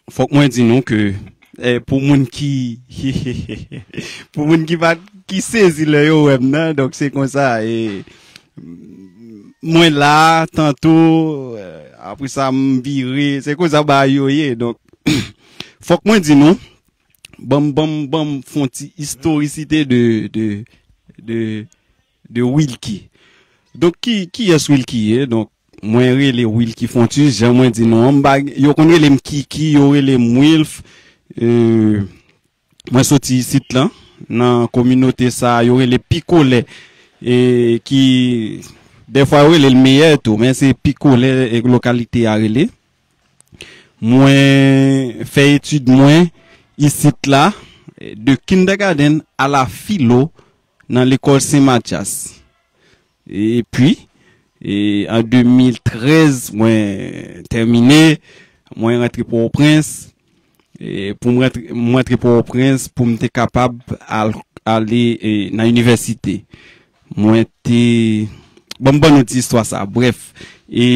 fòk mwen di nou ke, eh, pou moun ki, pou moun ki pa, ki sezi lè yo wè m nan, donk se konsa, e, mwen la, tanto, eh, apre sa m vire, se konsa bagay yo ye, donk, fòk mwen di nou, ban m, ban m, ban m fè yon ti istorisite de, de, de, de Wilky. Donk, ki, kiyès Wilky ye? Donk, mwen rele Wilky Fontus, jan mwen di nou an, m pa, yo konn rele m Kiki, yo rele m Wilf. E, mwen soti isit lan, nan kominote sa a, yo rele Pikolè, e ki, dèfwa yo rele l Meyè tou, men se Pikolè, e, lokalite a rele. Mwen fè etid mwen isit la, de kindergarten a la filo, nan lekòl Sen Matyas. Epi, e, an de mil trèz, mwen tèmine, mwen rantre Pòtoprens, e, pou mwen rantre, mwen rantre Pòtoprens pou m te kapab al, ale, e, nan inivèsite. Mwen te, bon, m ban nou ti istwa sa, brèf. E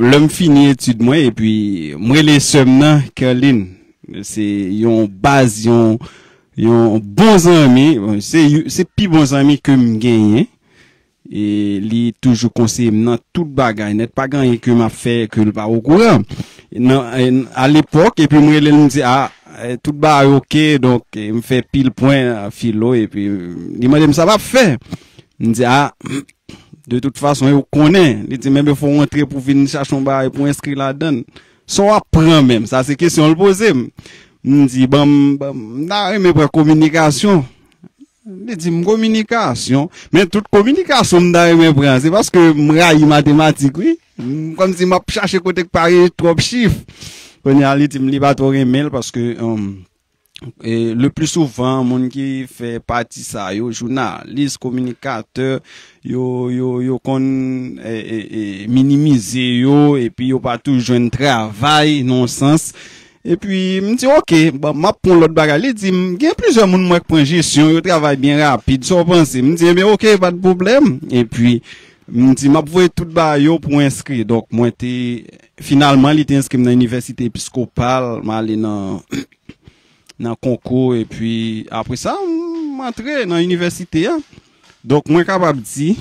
lè m fini etid mwen, epi m rele sè m nan, Kerline. Se yon baz, yon, yon bon zanmi. Se, se pi bon zanmi ke m genyen. E li toujou konseye m nan tout bagay nèt. Pa gen anyen ke m ap fè ke l pa okouran. nan, e, alepòk, epi m rele l, m di, a, e, tout bagay oke, donk, e, m fè pil pwen, a, filo, epi, e, li mande m sa m ap fè. M di, a, de tout fason, yo konnen. Li di, men, men fò w antre pou vin chache yon bagay pou enskri ladan l. Sa w ap pran menm? Sa se kesyon l poze m. M di, ban m, ban m, m ta renmen pran kominikasyon. Li di m kominikasyon. Men tout kominikasyon m ta renmen pran, se paske m rayi matematik, wi. M, kòmsi m ap chache kote k pa gen twòp chif. Kounye a, li di m li pa twò renmen l paske, um, e, le pli souvan, moun ki fè pati sa yo, jounalis, kominikatè, yo, yo, yo konn, e, e, e, minimize yo, epi yo pa tou jwenn travay, nan yon sans. Epi, m di, oke, bon, m ap pran lòt bagay. Li di m, gen plizyè moun m wè k pran jesyon, yo travay byen rapid, sa w panse? M di, ebyen, oke, pa de pwoblèm. Epi, m di, m ap voye tout bagay yo pou enskri. Donk, mwen te, finalman, li te enskri m nan Inivèsite Episkopal, m ale nan, nan konkou, epi apre sa, m antre nan inivèsite a. Donk, mwen kapab di,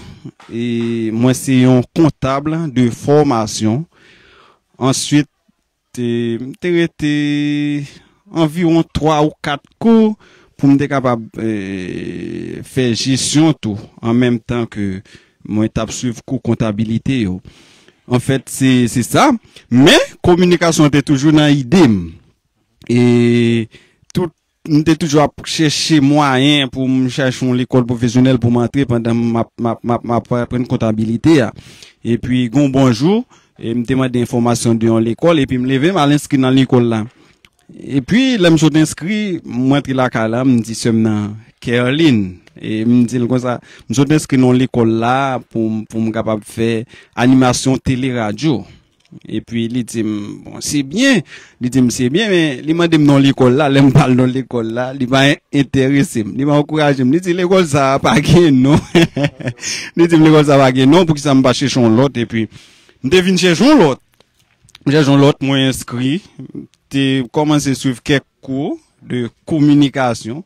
e, mwen se yon kontab de fòmasyon. Answit, te, m te rete anviwon twa ou kat kou pou m te kapab, e, fè jesyon tou, an menm tan ke mwen t ap swiv kou kontabilite yo. Anfèt, se, se sa. Men, kominikasyon te toujou nan ide m. E tout, m te toujou ap chèche mwayen pou m chèche yon lekòl pwofesyonèl pou m antre pandan m ap, m ap, m ap, m ap aprann kontabilite a. Epi, gon bon jou, e m te mande enfòmasyon de yon lekòl, epi m leve, m al enskri nan lekòl la. Epi, lè m sot enskri, m rantre lakay la, m di sè m nan, Kerline. E m di l konsa, m sot enskri nan yon lekòl la pou, pou m kapab fè animasyon teleradyo. Epi, li di m, bon, se byen. Li di m, se byen, men li mande m non lekòl la. Lè m ba l non lekòl la, li pa en-, enterese m. Li pa ankouraje m. Li di, lekòl sa a pa gen non. Li di m, lekòl sa a pa gen non, poukisa m pa chèche yon lòt? Epi, m te vin chèche yon lòt. M chèche yon lòt, mwen enskri. Te kòmanse swiv kèk kou de kominikasyon.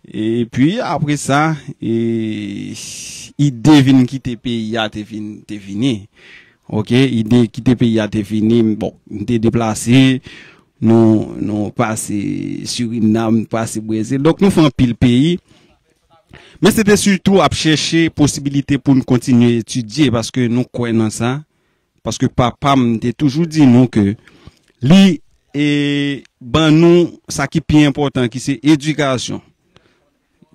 Epi, apre sa, e, ide vin kite peyi a te vin, te vini. Oke, ide kite peyi a te vini. Bon, m te deplase, nou, nou pase Surinam, pase Brezil. Donk, nou fè anpil peyi. Men se te sitou ap chèche posibilite pou n kontinye etidye, paske nou kwè nan sa. Paske papa m te toujou di nou ke li, e, ban nou sa ki pi enpòtan, ki se edikasyon.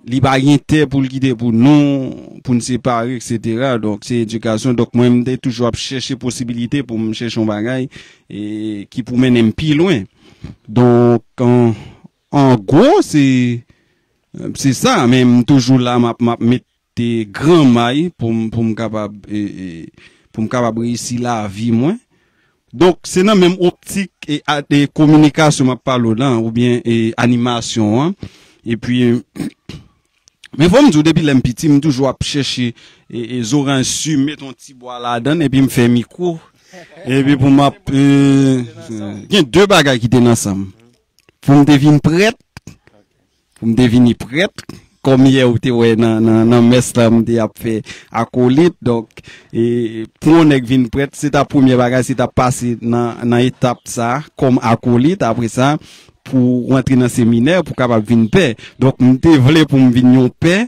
Li pa gen tè pou l kite pou nou, pou n separe, etsetera. Donk, se edikasyon. Donk, mwen, m te toujou ap chèche posibilite pou m chèche yon bagay, e, ki pou mennen m pi lwen. Donk, an, an gwo, se, se sa. Men m toujou la, m ap, m ap met te gran may pou m, pou m kapab, e, e, pou m kapab reyisi lavi mwen. Donk, se nan menm optik e, a, e kominikasyon m ap pale w lan, oubyen, e, animasyon an. Epi, men fò m di w, depi lè m piti, m toujou ap chèche, e, e, zoranj si, met yon ti bwa ladan l, epi m fè mikwo. Epi pou m ap, e, gen de bagay ki te nan san m. Pou m te vin prèt, pou m te vini prèt, kòm yè ou te wè nan, nan, nan mès la, m te ap fè akolit. Donk, e, pou yon nèg vin prèt, se ta premye bagay, se ta pase nan, nan etap sa, kòm akolit. Apre sa, pou w antre nan seminè, pou w kapab vin pè. Donk, m te vle pou m vin yon pè,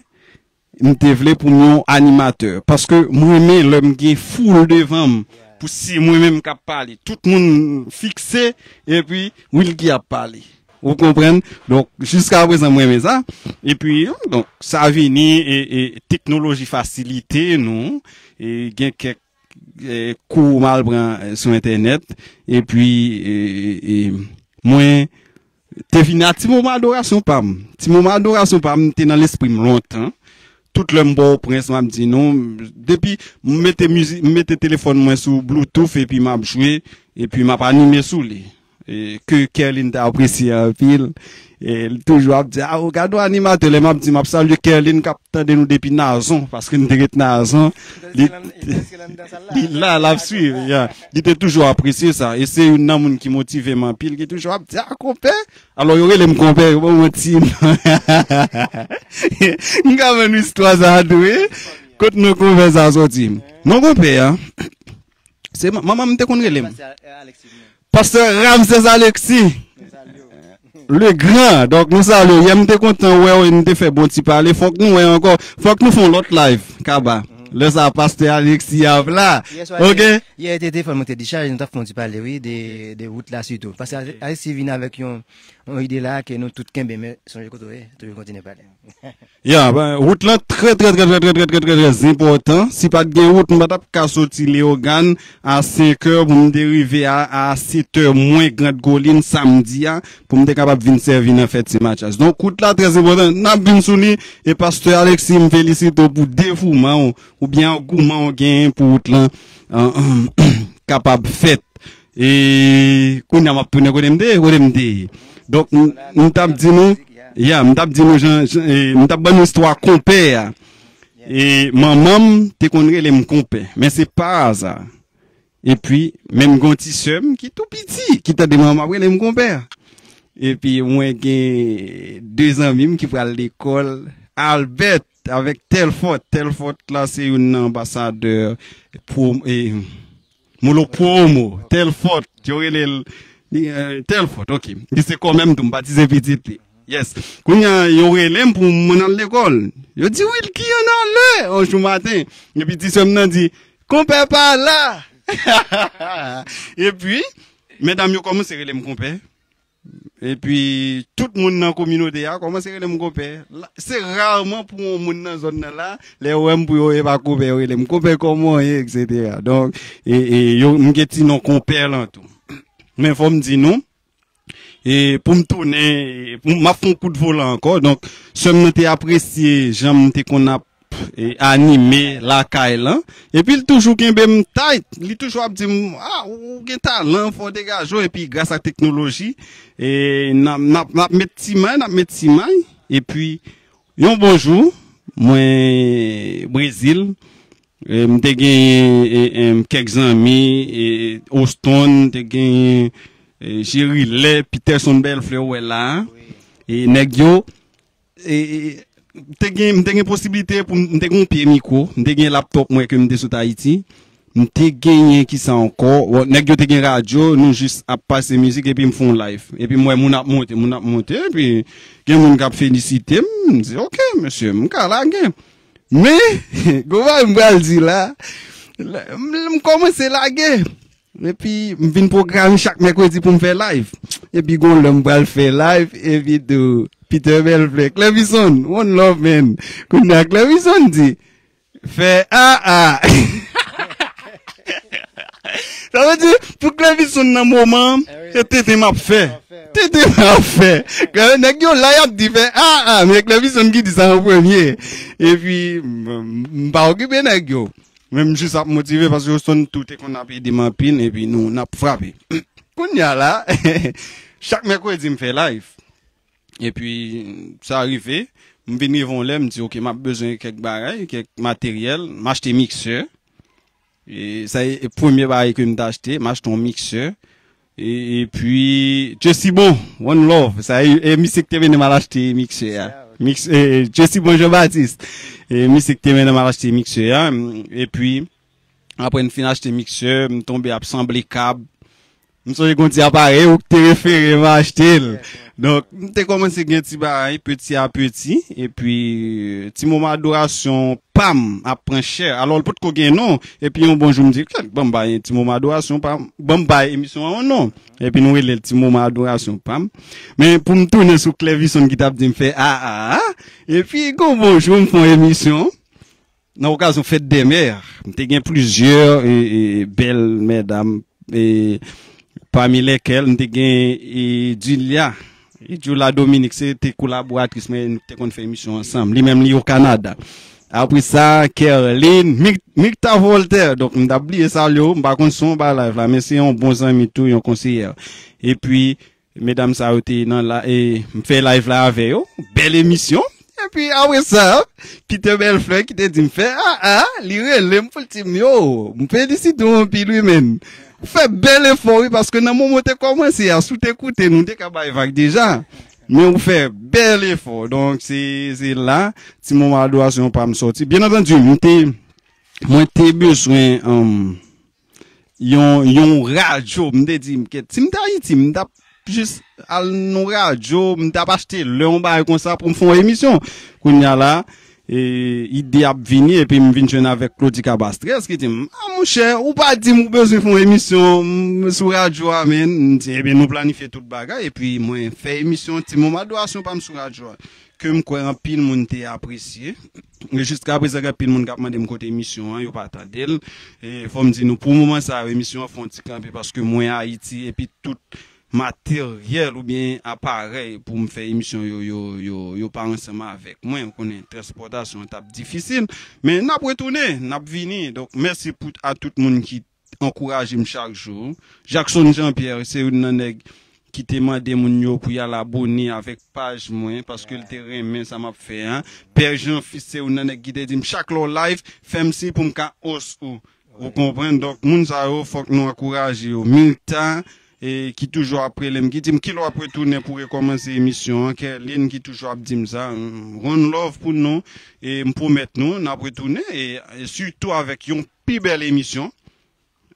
m te vle pou m yon animatè. Paske m renmen lè m gen foul devan m, pou se mwen menm k ap pale. Tout moun fikse, epi Wilky ap pale. Ou konprann? Donk, jiska prezan, mwen renmen sa. Epi, donk, sa vini, e, e, teknoloji fasilite nou, e, gen kèk, e, kou m al pran, e, sou entènèt. Epi, e, e, e, mwen te vin a ti moman adorasyon pa m. Ti moman adorasyon pa m te nan lespri m lontan. Tout lè m Pòtoprens, m ap di nou, depi m mete mizik, m mete telefòn mwen sou Bluetooth epi m ap jwe, epi m ap anime sou li. E, ke Kerline te apresye anpil. E, li toujou ap di, a, ou gade yon animatè, lè m ap di, m ap salye Kerline k ap tande nou depi Nazon, paske m te ret Nazon. Li, li la, l ap swiv, ya. Li te toujou apresye sa. E se youn nan moun ki motive m anpil, ki toujou ap di, a, konpè, alò, yo rele m konpè, yo ban m yon ti non. M ka ban nou istwa sa a tou, wi. Kot non konpè sa a soti? Non konpè a, Se man- manman m te konn rele m. Pastè Ramsès Alexis. Le Grand. Donk, nou salye w. Yè, m te kontan wè w, e nou te fè bon ti pale. Fòk nou wè ankò. Fòk nou fè yon lòt live, Kaba. Lè sa, pastè Alexis ap la. Yè swa, Ok? Yè, te telefòn mwen te dechaje, nou t ap fè yon ti pale, wi, de, de wout la sitou. Paske Alexis vin avèk yon, yon ide la ke nou tout kenbe, men sonje kote w ye, toujou kontinye pale. Ya, ben, wout lan trè, trè, trè, trè, trè, trè, trè, trè, trè enpòtan. Si pa t gen wout, m pa t ap ka soti Leyogàn a senk è pou m te rive a, a sèt è mwen Grand Colline samdi a, pou m te kapab vin sèvi nan fèt Sen Matyas. Donk, wout la trè enpòtan. N ap vin sou li, e pastè Alexis, m felisite w pou devouman w, oubyen angouman w genyen pou wout lan, an, an, kapab fèt. E kounye a m ap tounen kote m te ye, kote m te ye. Donk, m, m t ap di nou, ya, m t ap di nou, jan, jan, e, m t ap ban nou istwa konpè a. E manman m te konn rele m konpè, men se pa aza. Epi, menm gen yon ti sè m ki tou piti, ki tande manman m ap rele m konpè. Epi, mwen gen de zanmi m ki pral lekòl, Albert, avèk Telfort. Telfort la, se youn nan anbasadè pwo, e, Molo Promo, Telfort, yo rele l, li, eh, Telfort, ok. Li se kòmè m tou, m batize pitit li. Yes. Kounye a, yo rele m pou mwen al lekòl. Yo di, Wilky, ann ale! Yon jou maten. Epi ti sè m nan di, Konpè pa la! Epi, medam yo kòmanse rele m konpè. Epi, tout moun nan kominote a kòmanse rele m konpè. La- Se raman pou yon moun nan zòn nan la, lè yo wè m pou yo, e pa konpè, yo rele m konpè, kòman w ye, etsetera. Donk, e, e, yo, m gen ti non konpè lan tou. Men fò m di nou, e pou m tounen, pou m, m ap fè yon kout volan ankò. Donk, sè m nan te apresye jan m te konn ap e, anime lakay lan. Epi l toujou kenbe m tight. Li toujou ap di m, ah, ou gen talan, fò w degaje w. Epi gras a teknoloji, e, n ap, n ap, n ap met ti may, n ap met ti may. Epi, yon bon jou, mwen Brezil, e, m te genyen, e, e, kèk zanmi, e, Auston, m te genyen, e, Jerilè, Peterson Bèlflè, ou wè la. E nèg yo, e, e, te gen, m te gen posiblite pou m, m te gen yon pye mikwo, m te gen laptòp mwen ke m te sot Ayiti, m te genyen kisa ankò, bon, nèg yo te gen radyo, nou jis ap pase mizik epi m fè yon live. Epi m wè moun ap monte, moun ap monte, epi gen moun k ap felisite m, m di, ok, mesye, m ka lage. Men, gon bagay m pral di la, m, m kòmanse lage. Epi, m vin pwograme chak mèkredi pou m fè live. Epi, gon lè m pral fè live, epi tou, Peter Bèlflè, Clevison, one love, man. Kounye a, Clevison di, fè a a. Sa vle di, pou Clevison nan moman, se tenten m ap fè. Tenten m ap fè. Nèg yo la, y ap di fè a a, men Clevison ki di sa an premye. Epi, m, m, m pa okipe nèg yo. Men m jis ap motive paske Houston tou te konn ap ede m anpil, epi nou, n ap frape. Kounye a la, chak mèkredi m fè live. Epi, sa rive, m vin rive yon lè, m di, ok, m ap bezwen kèk bagay, kèk materyèl, m achte miksè. E sa e, e premye bagay ke m t achte, m achte yon miksè. E, epi, Jesse Bon, one love. Sa e, e misye ki te mennen m al achte miksè a. Mix, e, Jesse Bon Jean Baptiste. E misye ki te mennen m al achte miksè a. Epi, apre m fin achte miksè, m tonbe ap sanble kab. M sonje gon ti aparèy ou ki te refere m achte l. Donk, m te kòmanse gen ti bagay, peti a peti. Epi, ti moman adorasyon pa m ap pran chè. Alò, l potko gen non. Epi, yon bon jou, m di, kèt, ban m bay ti moman adorasyon pa m. Ban m bay emisyon an yon non. Epi, nou rele l ti moman adorasyon pa m. Men, pou m tounen sou Clevison ki t ap di m fè a, a, a. Epi, gon bon jou, m fè yon emisyon nan okazyon fèt dè mè, m te gen plizyè, e, e, bèl medam, e, pami lèkèl m te gen, e, Julia. E, Julia Dominique, se te kolaboratris mwen, nou te konn fè emisyon ansanm. Li menm, li o Kanada. Apre sa, Kerline, Mik-, Micta Voltaire. Donk, m t ap bliye salye w, m pa konn si w anba live la, men se yon bon zanmi tou, yon konseyè. Epi, medam sa yo te nan la, e, m fè live la avè yo. Bèl emisyon. Epi apre sa, Peter Bèlflè ki te di m fè a, a, li rele m pou l di m, yo, m felisite w anpil wi, men. Ou fè bèl efò wi, paske nan moman w te kòmanse a, si w te koute nou, nou te ka bay vag deja. Men ou fè bèl efò. Donk, se, se la, ti moman adorasyon pa m sòti. Byen antandi, m te, mwen te bezwen, um, yon, yon radyo. M te di, "Kèt, si m te Ayiti, m t ap jis al nan radyo, m t ap achte lè yon bagay konsa pou m fè yon emisyon." Kounye a la, e, ide ap vini, epi m vin jwenn avèk Claudy Cabastres ki di m, "Ah, monchè, ou pa di m ou bezwen fè yon emisyon m, sou radyo a, men." M di, "Ebyen, nou planifye tout bagay." Epi mwen fè emisyon, ti moman adorasyon pa m sou radyo a, ke m kwè anpil moun te apresye. E jiska prezan, gen anpil moun k ap mande m kote emisyon an, yo pa tande l. E fò m di nou, pou moman sa yo, emisyon an fè yon ti kanpe paske mwen Ayiti, epi tout materyèl oubyen aparèy pou m fè emisyon yo, yo, yo, yo pa ansanm avèk mwen. Ou konnen, transpòtasyon t ap difisil. Men n ap retounen, n ap vini. Donk, mèsi pou, a tout moun ki ankouraje m chak jou. Jackson Jean Pierre, se youn nan nèg ki te mande moun yo pou y al abòne avèk paj mwen, paske l te renmen sa m ap fè a. Pè Jean Fils, se youn nan nèg ki te di m, "Chak lè w live, fè m siy pou m ka os ou." Ou konprann? Donk, moun sa yo, fòk nou ankouraje yo. Milta, e, ki toujou ap rele m, ki di m, "Kilè w ap retounen pou rekòmanse emisyon an?" Kerline, ki toujou ap di m sa. Mm, one love pou nou. E m pwomèt nou, n ap retounen. E, e sitou avèk yon pi bèl emisyon.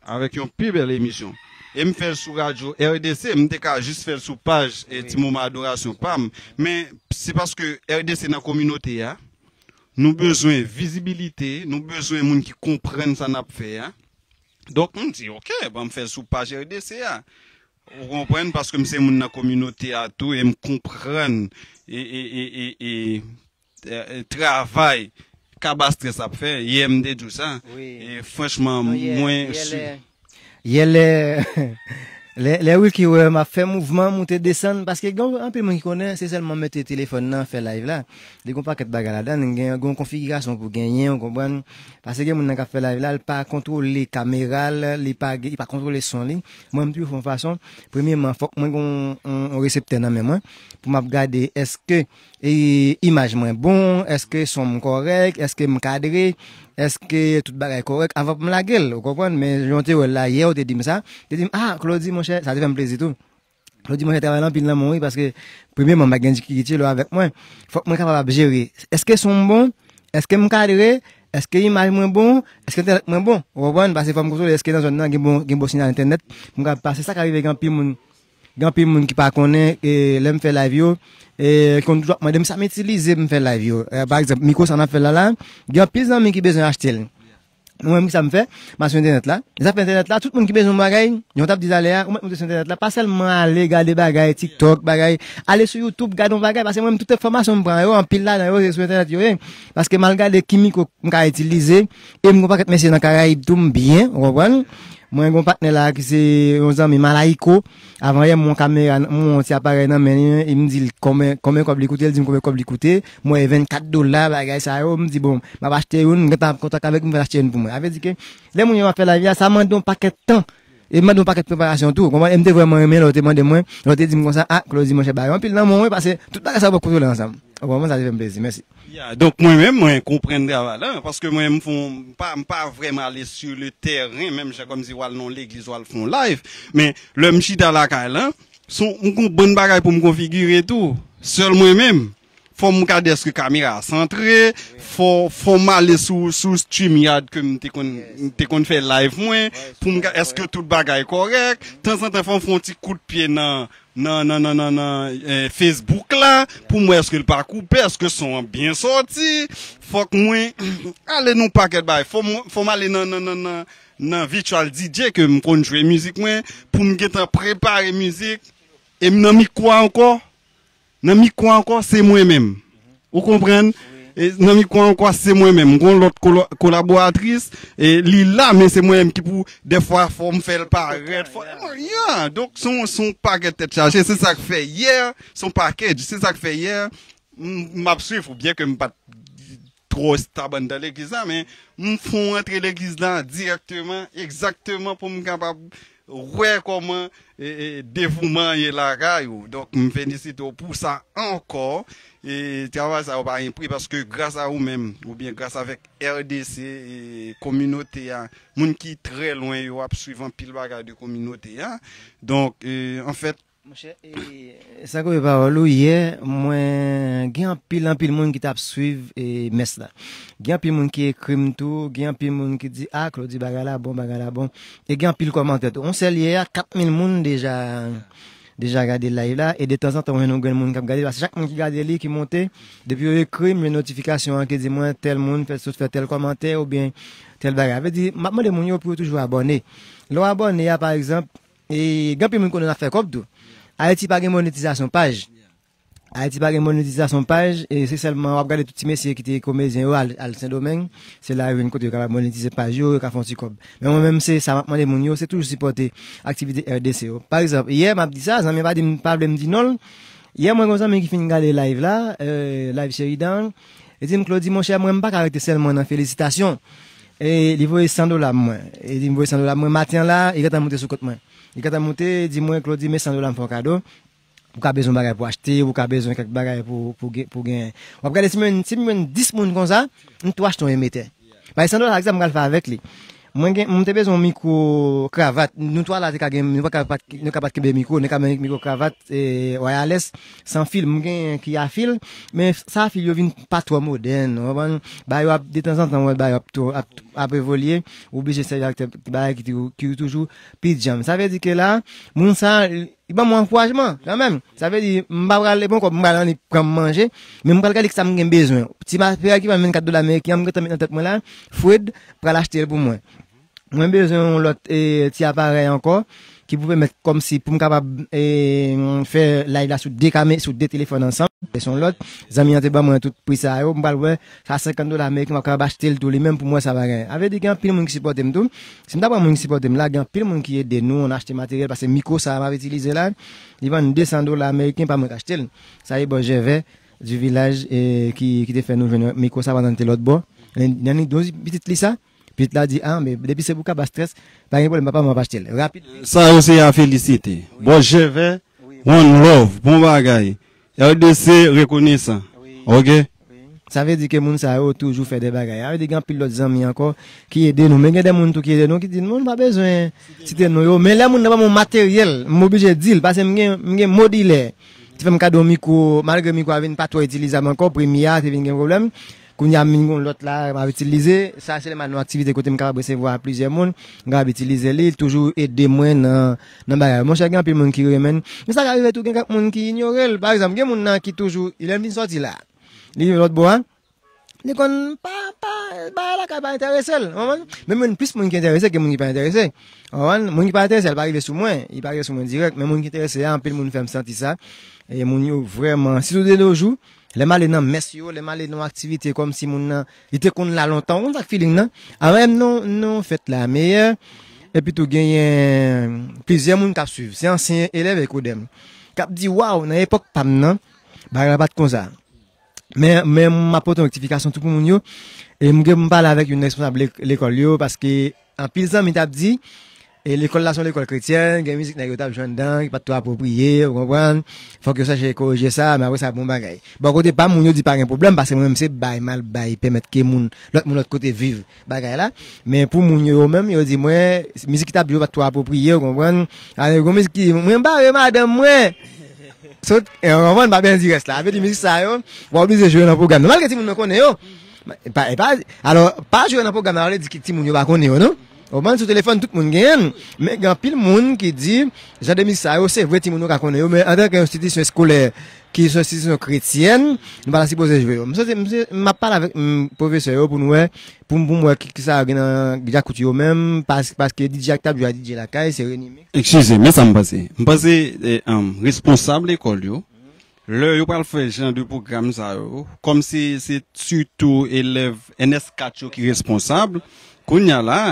Avèk yon pi bèl emisyon. E m fè l sou radyo R D C, m te ka jis fè l sou paj, e, Ti Moman Adorasyon pa m. Men, se paske R D C nan kominote a, nou bezwen vizibilite, nou bezwen moun ki konprann sa n ap fè a. Donk, m di, "Oke, ban m fè l sou paj R D C a." Ou konprann, paske m se moun nan kominote a tou, e m konprann, e, e, e, e, e, e, e, travay Cabastres ap fè. Yè m te di w sa. Wi. E franchman, non, yè, mwen yè si lè, yè lè, lè, lè Wilky wè m ap fè mouvman, moute desann, paske gen anpil moun ki konnen, se sèlman mete telefòn nan, fè live la. Li gen yon pakèt bagay ladan, gen, gen yon konfigirasyon pou genyen, ou konprann? Paske gen moun nan k ap fè live la, li pa kontwole kamera l, li pa, li pa kontwole son li. Mwen, m toujou fè yon fason, premyèman, fòk mwen gen yon, yon, yon reseptè nan men mwen, pou m ap gade, èske e, imaj mwen bon, èske son m kòrèk, èske m kadre, èske tout bagay kòrèk avan pou m lage l, ou konprann? Men jan w te wè l la yè, ou te di m sa, te di m, "Ah, Claudy, monchè," sa te fè m plezi tou. Claudy, monchè, travay la anpil nan men w, wi, paske premyèman, m pa gen difikilte lè w avèk mwen. Fòk mwen kapab ap jere. Èske son m bon? Èske m kadre? Èske imaj mwen bon? Èske entènèt mwen bon? Ou konprann? Paske fò m kontwole èske nan zòn nan gen bon, gen bon siyal entènèt. M kapab pase, sa ka rive gen anpil moun Gen anpil moun ki pa konnen, e, lè m fè live yo, e, konn toujou ap mande m sa m itilize pou m fè live yo. E, pa egzanp, mikwo sa n ap fè la la, gen anpil zanmi ki bezwen achte l. Mwen menm, kisa m fè? M al sou entènèt la. Lè sa fè entènèt la, tout moun ki bezwen yon bagay, jan w t ap di talè a, ou mèt moute sou entènèt la, pa sèlman ale gade bagay, TikTok, bagay, ale sou YouTube, gade yon bagay, paske mwen menm, tout enfòmasyon m pran yo, anpil ladan yo, se sou entènèt yo ye. Paske m al gade ki mikwo m ka itilize, e m gen yon pakèt mesye nan Karayib tou, m byen, ou konprann? Mwen gen yon patnè la ki se yon zanmi Malayiko. Avan yè, m wè yon kamera, m wè yon ti aparèy nan men li, e m di l konbyen, konbyen kòb li koute, l di m konbyen kòb li koute. M wè vennkat dola, bagay sa yo, m di, "Bon, m ap achte youn, m gentan ap kontak avèk, m fè l achte youn pou mwen." Sa vle di ke lè moun yo ap fè live la, sa mande yon pakèt tan. E mande yon pakèt preparasyon tou. Konprann? E m te vrèman renmen lè w te mande mwen, lè w te di m konsa, "Ah, Claudy, monchè, ba yo anpil nan men w, wi, paske tout bagay sa yo poko kontwole ansanm." Ou konprann? Sa te fè m plezi. Mèsi. Ya, donk mwen menm, mwen konprann travay la, paske mwen, m fon, m pa, m pa vrèman ale sur le terrain, menm jan kòmsi w al nan yon legliz, w al fè yon live. Men, lè m chita lakay la, son, m gon bann bagay pou m konfigire tou. Sèl mwen menm. Fò m gade èske kamera a santre, fò, fò m ale sou, sou StreamYard ke m te konn, m te konn fè live mwen, pou m gade èske tout bagay kòrèk. Tanzantan, fò m fè yon ti kout pye nan, nan, nan, nan, nan, nan, eh, Facebook la, pou m wè èske l pa koupe, èske son an byen sòti. Fòk mwen ale nan yon pakèt bagay. Fò m, fò m ale nan, nan, nan, nan, nan virtual D J ke m konn jwe mizik mwen, pou m gentan prepare mizik. E m nan mikwo a ankò. Nan mikwo a ankò, se mwen menm. Ou konprann? E nan mikwo a ankò, se mwen menm. M gon lòt kolo-, kolaboratris, e li la, men se mwen menm ki pou, dèfwa, fò m fè l parèt. Fò, ya, donk, se yon, se yon pakèt tèt chaje. Se sa k fè yè, se yon package. Se sa k fè yè, m, m ap swiv, byen ke m pa t twò estab anndan legliz la, men m fon antre legliz la dirèkteman, egzakteman pou m kapab wè kòman, e, e, devouman ye lakay ou. Donk, m felisite w pou sa ankò. E travay sa yo pa gen pri, paske gras a ou menm, oubyen gras avèk R D C, e kominote a, moun ki trè lwen yo ap swiv anpil bagay de kominote a. Donk, e, anfèt, Monchè, e, sa koupe pawòl ou, yè, mwen gen anpil, anpil moun ki t ap swiv e, mès la. Gen anpil moun ki ekri m tou, gen anpil moun ki di, a, Claudy, bagay la bon, bagay la bon. E gen anpil kòmantè tou. On sèl yè a, kat mil moun deja, deja gade live la. E de tanzantan, ou jwenn yon grenn moun k ap gade. Paske chak moun ki gade li, ki monte, depi yo ekri m, jwenn notifikasyon an ki di mwen, tèl moun fè sot fè tèl kòmantè oubyen tèl bagay. Sa vle di, m ap mande moun yo pou yo toujou abòne. Lè w abòne a, pa egzanp, e gen anpil moun konnen n ap fè kòb tou. Ayiti pa gen monetizasyon paj. Ayiti pa gen monetizasyon paj, e se sèlman w ap gade tout ti mesye ki te komedyen yo al, al Sendomeng, se la yo jwenn kote yo kapab monetize paj yo, yo ka fè yon ti kòb. Men mwen menm, se sa m ap mande moun yo, se toujou sipòte aktivite R D C yo. Pa egzanp, yè, m ap di sa, zanmi an pa di m, pa vle m di non l. Yè, mwen gen yon zanmi ki fin gade live la, e, live Sheridan, li di m, Claudy, monchè, mwen, m pa ka rete sèlman nan felisitasyon. E li voye san dola mwen. E li voye san dola mwen maten an la, li gentan moute sou kont mwen. Li gentan moute, di mwen, Claudy, men san dola m fè w kado. Ou ka bezwen bagay pou achte, ou ka bezwen kèk bagay pou, pou, gen- pou gen. W ap gade si m jwenn, si m jwenn dis moun konsa, m tou achte yon emetè. Bay san dola, egzanp, m pral fè avèk li. Mwen gen, mwen te bezwen yon mikwo kravat. Nou twa la te ka gen, nou pa ka, pa, nou ka pa t kenbe mikwo, nou ka gen mikwo kravat, e, wireless, san fil. Mwen gen ki a fil, men sa fil yo vin pa twò modèn, ou konprann? Bagay yo ap, de tanzantan, wè, bagay yo ap, tou- ap, ap evolye, ou oblije sèvi ak tè- bagay ki, tou- ki toujou pi djanm. Sa vle di ke la, moun sa, li ban mwen ankourajman, kanmenm. Sa vle di, m pa pral, e poko, m pral annik pran m manje, men m pral gade ki sa m gen bezwen. Ti materyo ki ban m vennkat dola ameriken an, m gentan met nan tèt mwen la, Fred pral achte l pou mwen. Mwen bezwen yon lòt, e, ti aparèy ankò, ki pou pèmèt kòmsi pou m kapab, e, fè live la sou de kame-, sou de telefòn ansanm. Se yon lòt, zanmi an te ban mwen tout pri sa yo, m pral wè, sa senkant dola ameriken, m ap kapab achte l tou li menm pou m wè sa bagay. Sa vle di gen anpil moun ki sipòte m tou. Si m ta pran moun ki sipòte m la, gen anpil moun ki ede nou, n achte materyèl, paske mikwo sa a m ap itilize la, li vann de san dola ameriken, pa mwen k achte l. Sa e bò Jèvè du Village, e, ki, ki te fè nou jwenn mikwo sa pandan n te lòt bò. Nan, nan ni douz pitit li sa, pitit la di, a, men depi se pou kaba strès, pa gen pwoblèm, papa, m ap achte l. Rapid. Sa yo se a felisite. Bò Jèvè, one love, bon bagay. R D C rekonesan. Ok? Sa vle di ke moun sa yo toujou fè de bagay. Sa vle di gen anpil lòt zanmi ankò ki ede nou. Men gen de moun tou ki ede nou, ki di, nou pa bezwen site non yo. Men lè moun nan ban mwen materyèl, m oblije di l, paske m gen, m gen modilè. Te fè m kado mikwo, malgre mikwo a vin pa twò itilizab ankò, premye a te vin gen pwoblèm. Kounye a m vin gen yon lòt la, m ap itilize. Sa se lè m al nan aktivite kote m kapab resevwa plizyè moun, m kapab itilize li, li toujou ede mwen nan, nan bagay. Monchè, gen anpil moun ki renmen l. Men sa ka rive tou, gen kèk moun ki inyore l. Pa egzanp, gen moun nan ki toujou, lè m vin sòti la, li lòt bò a, li konn pa, pa, bagay lakay pa enterese l, w konprann? Men m jwenn plis moun ki enterese ke moun ki pa enterese. W konprann? Moun ki pa enterese a, li pa rive sou mwen, li pa rive sou mwen dirèk, men moun ki enterese a, anpil moun fè m santi sa. E moun yo vrèman, sitou de nos jours, lè m ale nan mès yo, lè m ale nan aktivite kòmsi moun nan, li te konn la lontan, w konn sa k feeling nan? Avè m nan, nan fèt la meyè, epi tou genyen plizyè moun k ap swiv. Se ansyen elèv Ekodèm. K ap di, waw, nan epòk pa m nan, bagay la pa t konsa. Men, men m ap pote yon rektifikasyon tou pou moun yo. E m gen pou m pale avèk youn nan responsab lek- lekòl yo, paske anpil zanmi t ap di, e lekòl la se yon lekòl kretyèn, gen mizik nèg yo t ap jwe anndan, ki pa t twò apwopriye, ou konprann? Fòk yo chèche korije sa, men apre sa, bon bagay. Bò kote pa m, moun yo di pa gen pwoblèm, paske mwen menm se bay m al bay, pèmèt ke moun, lòt moun lòt kote viv bagay la. Men pou moun yo, yo menm, yo di mwen, mizik ki t ap jwe yo pa t twò apwopriye, ou konprann? Ale, gon mizik ki, mwen bare madanm mwen. Sot, e, w konprann, m pa byen di rès la. Sa vle di mizik sa yo, w oblije jwe nan pwogram nan. Malgre timoun nan konnen yo. E pa, e pa, alò, pa jwe nan pwogram nan, vle di ki timoun yo pa konnen yo, non? Ou konprann, sou telefòn, tout moun genyen l. Men gen anpil moun ki di, jan de mizik sa yo, se vre timoun yo ka konnen yo, men antanke yon enstitisyon eskolè, ki se yon enstitisyon kretyèn, nou pa ta sipoze jwe yo. M santi, m se, m ap pale avèk, m, pwofesè yo pou nou wè, pou m, pou m wè ki, ki sa gen nan djakout yo menm, pas- paske D J a ki t ap jwe a D J lakay, se Reni Mix. Eskize, men sa m panse. M panse, eh, um, responsab lekòl yo, lè yo pral fè jan de pwogram sa yo, kòm se, se sitou elèv N S kat yo ki responsab, kounye a la,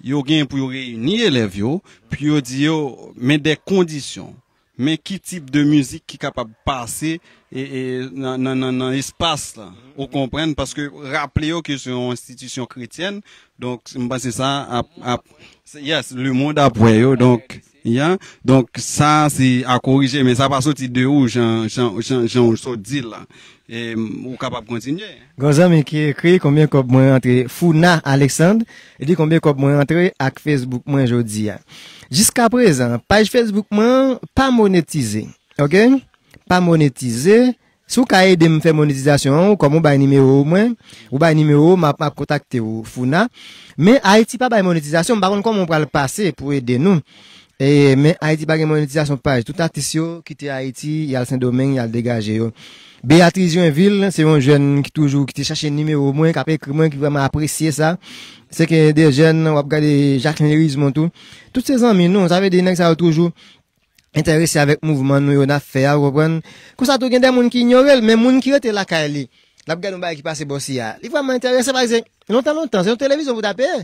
yo gen pou yo reyini elèv yo, pou yo di yo, men de kondisyon. Men ki tip de mizik ki kapab pase, e, e, nan, nan, nan, nan espas la. Ou konprann? Paske raple yo ke se yon enstitisyon kretyèn. Donk, m panse sa ap, ap, yes, lemonn ap wè yo. Donk, yeah. Donk, sa se a korije, men sa pa soti de ou, jan, jan, jan, jan ou sot di l la. E, ou kapab kontinye. Gon zanmi ki ekri konbyen kòb mwen rantre, Founa Alexandre, li di konbyen kòb mwen rantre ak Facebook mwen jodi a. Jiska prezan, paj Facebook mwen pa monetize. Ok? Pa monetize. Si w ka ede m fè monetizasyon an, ou kòm ou bay nimewo w mwen, ou bay nimewo w, m ap, m ap kontakte w, Founa. Men Ayiti pa bay monetizasyon, m pa konn kòman w pral pase pou ede nou. E, men Ayiti pa gen monetizasyon paj. Tout atis yo kite Ayiti, y al Sendomeng, y al degaje yo. Beatrice Joinville, se yon jèn ki toujou, ki te chache nimewo mwen, k ap ekri mwen, ki vrèman apresye sa. Se ke de jèn, w ap gade Jacqueline Rismond tou. Tout se zanmi nou, sa vle di nèg sa yo toujou enterese avèk mouvman nou yo n ap fè a, ou konprann? Konsa tou gen de moun ki inyore l, men moun ki rete lakay li, l ap gade yon bagay ki pase bò si a. Li vrèman enterese, paske lontan, lontan, se yon televizyon pou ta peye.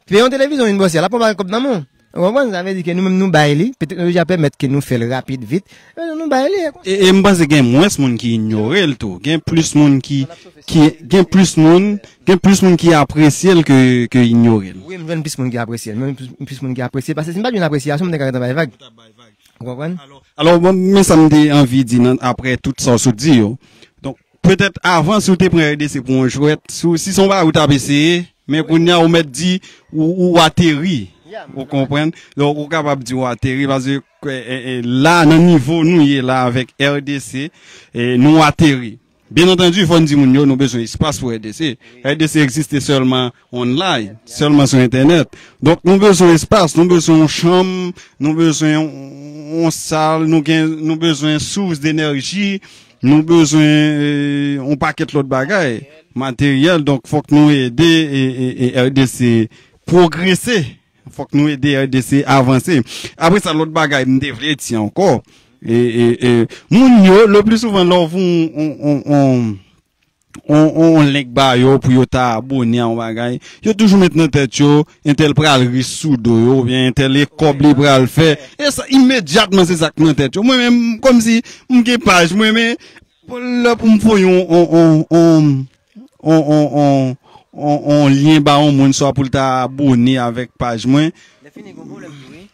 Peye yon televizyon, vin bò si a, l ap pran bagay kòb nan men w. Ou konprann? Sa vle di ke nou menm nou bay li, pe teknoloji a pèmèt ke nou fè l rapid, vit, men nou, nou bay li. E, e m panse gen mwens moun ki inyore l tou. Gen plis moun ki, ki, gen plis moun, gen plis moun ki apresye l ke, ke inyore l. Wi, m jwenn plis moun ki apresye l. M jwenn plis, plis moun ki apresye l. Paske si m pa t jwenn apresyasyon, m te ka gentan bay vag. Ou konprann? Alò, bon, men sa m te anvi di nan, apre tout sa w sot di yo. Donk, petèt avan, si w te pran R D C pou yon jwèt, si w, si se yon bagay ou t ap eseye, men kounye a ou mèt di ou, ou ateri. Ou konprann? Donk, ou kapab di ou ateri, paske, e, e, e, la, nan nivo nou ye la avèk R D C, e, nou ateri. Byen antandi, fò n di moun yo, nou bezwen espas pou R D C. R D C egziste sèlman online, sèlman sou entènèt. Donk, nou bezwen espas, nou bezwen yon chanm, nou bezwen yon, yon sal, nou gen, nou bezwen sours denèji, nou bezwen, e, yon pakèt lòt bagay, materyèl. Donk, fòk nou ede, e, e, e R D C pwogrese. Fòk nou ede R D C avanse. Apre sa, lòt bagay m te vle di ankò, e, e, e, moun yo, le pli souvan, lè w voye on, on, on, on, on link ba yo pou yo ta abone a yon bagay, yo toujou met nan tèt yo, entèl pral rich sou do yo, oubyen entèl e kòb li pral fè. E sa, imedyatman, se sa k nan tèt yo. Mwen menm, kòmsi m gen paj mwen, men lè pou m voye on, on, on, on, on, on, on, on, on lyen ba yon moun, swa pou l ta abone avèk paj mwen. Lè fini, gon pwoblèm tou, wi.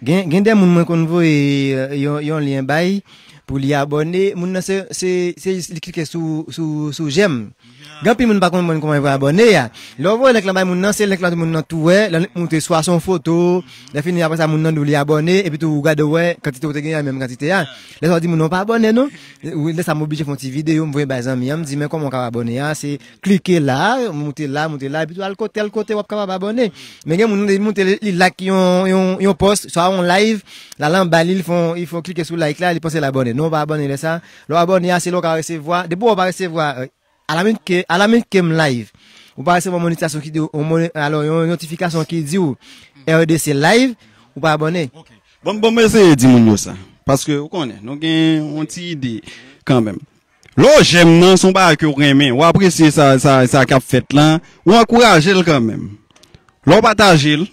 Gen, gen de moun mwen konn voye, euh, yon, yon lyen bay pou li abone. Moun nan se, se, se jis li klike sou, sou, sou jèm. Gen anpil moun pa konn kòman yo abone a. Lè w voye link lan bay moun nan, se link lan moun nan tou wè, lè link moute swa se yon foto, lè fini apre sa moun nan di w li abone, epi tou ou gade w wè kantite ou te genyen a menm kantite a. Lè sa w di moun nan w pa abone non. Ou, lè sa m oblije fè yon ti videyo, m voye bay zanmi an, m di men kòman w ka abone a, se klike la, moute la, moute la, epi tou al kote, al kote w ap kapab abone. Men gen moun li moute li, li like yon, yon, yon post, swa yon live, l al anba li, li fè yon, li fè yon klike sou like la, li panse l abone. Non, w pa abone lè sa. Lè w abone a, se lè w ka resevwa. Depi w pa resevwa, euh, alaminit ke, alaminit ke m live, ou pa resevwa yon monetisasyon ki di w, yon mone-, alò, yon notifikasyon ki di w R D C live, ou pa abone. Ok. Bon, bon, m eseye di moun yo sa. Paske, ou konnen, nou gen yon ti ide kanmenm. Lè w jèm nan, se yon bagay ke w renmen, w apresye sa, sa, sa k ap fèt lan, ou ankouraje l kanmenm. Lè w pataje l,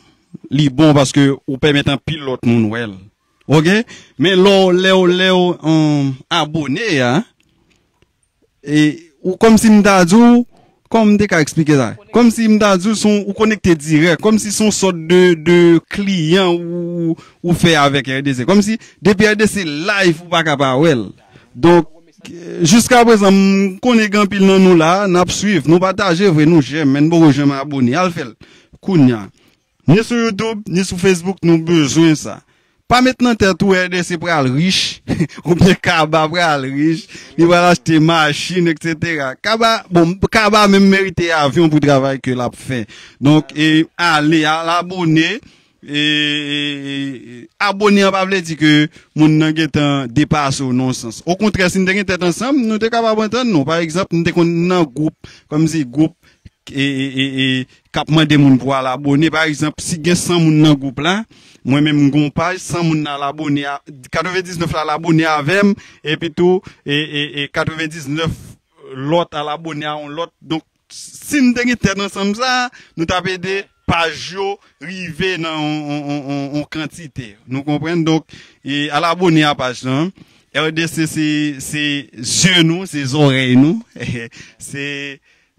li bon paske ou pèmèt anpil lòt moun wè l. Ok? Men lè w, lè w, lè w, um, abone a, e, ou, kòmsi m ta di w, kòman m te ka eksplike sa? Kòmsi m ta di w, se yon, ou konekte dirèk, kòmsi se yon sòt de, de kliyan ou, ou fè avèk R D C. Kòmsi depi R D C live, ou pa ka pa wè l. Donk, eh, jiska prezan, m konnen gen anpil nan nou la, n ap swiv, nou pataje vre, nou jèm, men n poko janm abone. Al fè l. Kounye a. Ni sou YouTube, ni sou Facebook, nou bezwen sa. Pa met nan tèt ou R D C pral rich, oubyen Kaba pral rich, li pral achte machin, etsetera. Kaba, bon, Kaba menm merite avyon pou travay ke l ap fè. Donk, e, ale, al abone, e, e, e, abone an pa vle di ke moun nan gentan depase w nan yon sans. Okontrè, si n te gen tèt ansanm, nou te kapab antann nou. Pa egzanp, m te konn nan gwoup, kòmsi gwoup e, e, e, e, k ap mande moun pou al abone. Pa egzanp, si gen san moun nan gwoup la, mwen menm m gon paj, san moun nan al abone a, katrevendiznèf la al abone avè m, epi tou, e, e, e, katrevendiznèf lòt al abone a yon lòt. Donk, si n te gen tèt ansanm sa, nou t ap ede paj yo rive nan yon, yon, yon, yon, yon kantite. Nou konprann? Donk, e, al abone a paj lan. R D C se, se zye nou, se zòrèy nou. Se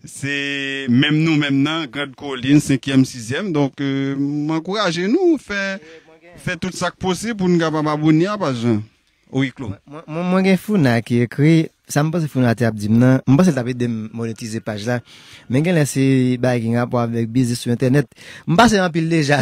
Se menm nou menm nan, Grand Colline, senkyèm, sizyèm. Donk, euh, m ankouraje nou fè, fè tout sa k posib pou n kapab abone a paj lan. Wi, Klo. Mwen, mwen, mwen gen Founa ki ekri, sa m panse Founa te ap di m nan, m panse l t ap ede m monetize paj la. Men genlè se bagay ki gen rapò avèk biznis sou entènèt. M pase anpil deja.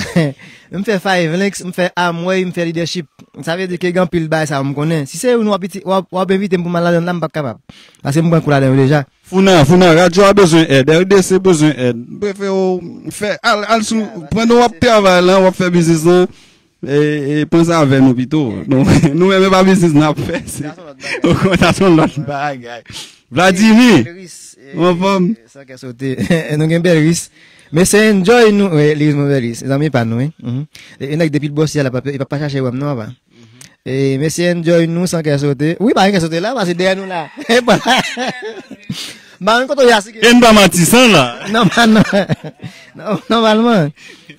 M fè Five Links, m fè Amway, m fè Leadership. Sa vle di ke gen anpil bagay sa yo m konnen. Si se youn w ap iti- w ap w ap envite m pou m al ladan l la, m p ap kapab. Paske m pran kou ladan yo deja. Founa, Founa, radyo a bezwen èd, R D C bezwen èd. M prefere w fè, al, al sou, pandan w ap travay lan, w ap fè biznis lan, e, e panse avè nou pito. Nou, nou menm e pa biznis n ap fè, se ogmantasyon lòt bagay. Vladimir, anfòm. San kè sote. Nou gen Bèl Ris. Mesye enjoy nou. Wi, Liz, mwen Bèl Ris. Zanmi pa nou, wi. Mhm. E, e nèg depi l bòsi a la, pa, e pa, pa chache wè m non, apa. E, mesye enjoy nou san kè sote. Wi, pa gen kè sote la, paske dèyè nou la. E pa la. M pa konn kote w ye asike. E n pa matisan la. Non, pa non. Non, nòmalman.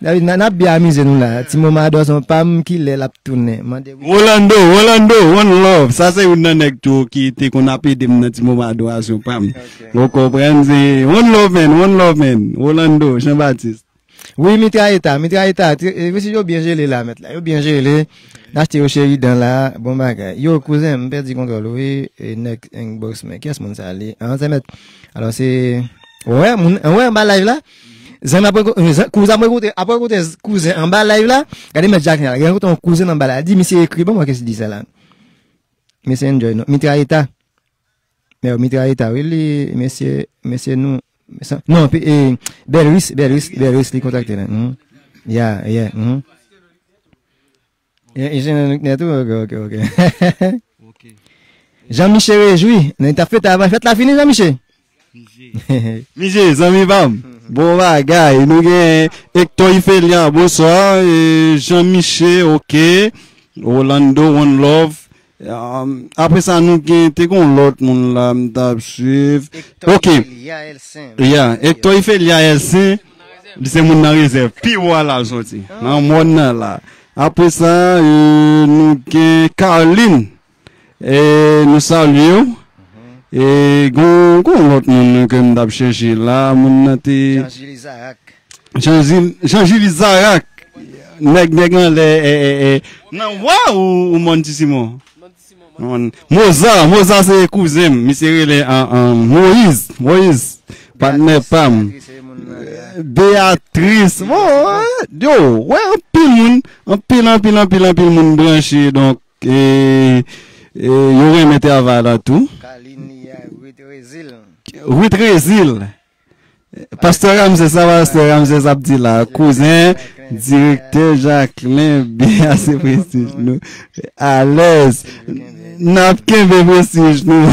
David, n a- n ap byen amize nou la. Ti moman adorasyon pa m kilè l ap tounen. Mande wi. Rolando, Rolando, one love. Sa se youn nan nèg tou ki te konn ap ede m nan ti moman adorasyon pa m. Ou konprann, se one love man, one love man. Rolando, Jean Baptiste. Wi, Mitrayeta, Mitrayeta, ti- e, mesye yo byen jele la, mèt la. Yo byen jele. N achte yo Sheridan la, bon bagay. Yo, kouzen, m pèdi kontwòl ou, wi. E, next inbox, men kiyès moun sa li? An, se mèt. Alò, se, wè, moun, wè, anba live la. Zanmi apre, zan- kouzen apre koute, apre koute kouzen anba live la. Gade mèt Jacqueline la, gade kote yon kouzen anba la. Di, misye ekri, bon, mwen, kiyès li di sa la? Mesye enjoy, non. Mitrayeta. Men, Mitrayeta, wi, li, mesye, mesye nou, sa- non, pi- e, Bèl Ris, Bèl Ris, Bèl Ris, li kontakte la. Mhm. Ya, ya, mhm. E, e, Jean Luc Neto, ok, ok, ok. Jean Miché rejwi, nan ta fèt avan, fèt la fini, Jean Miché? Miché, zanmi pa m. Bon bagay, nou gen Hector Ifelia, bonswa. E, Jean Miché, ok. Rolando, one love. Um, apre sa, nou gen, te gen yon lòt moun la, m t ap swiv. Ok. Ya, Hector Ifelia Elsen. Li se moun nan rezèv. Pi wo a la l soti. Nan mòn nan la. Apre sa, e, nou gen Carline. E, nou salye w. E, gon, gon lòt moun ke m t ap chèche la. Moun nan te. Jean Jules Isaac. Jean Jules, Jean Jules Isaac. Nèg, nèg anlè, e, e, e. Nan wa ou, ou Mòn Ti Simon? Mòn Ti Simon, Mòn Ti Simon. Moza, Moza se kouzen m. Misye rele an, an, Moïse, Moïse. Patnè pa m. Beatrice. Bon, yo, wè, anpil moun. Anpil, anpil, anpil, anpil moun branche. Donk, e, e, yo renmen travay la tou. Carline, Ruth Rezil. Ruth Rezil. Pastè Ramsès, sa Pastè Ramsès ap di la? Kouzen, direktè Jacquelin, byen ase prestij nou. Alèz. N ap kenbe prestij nou.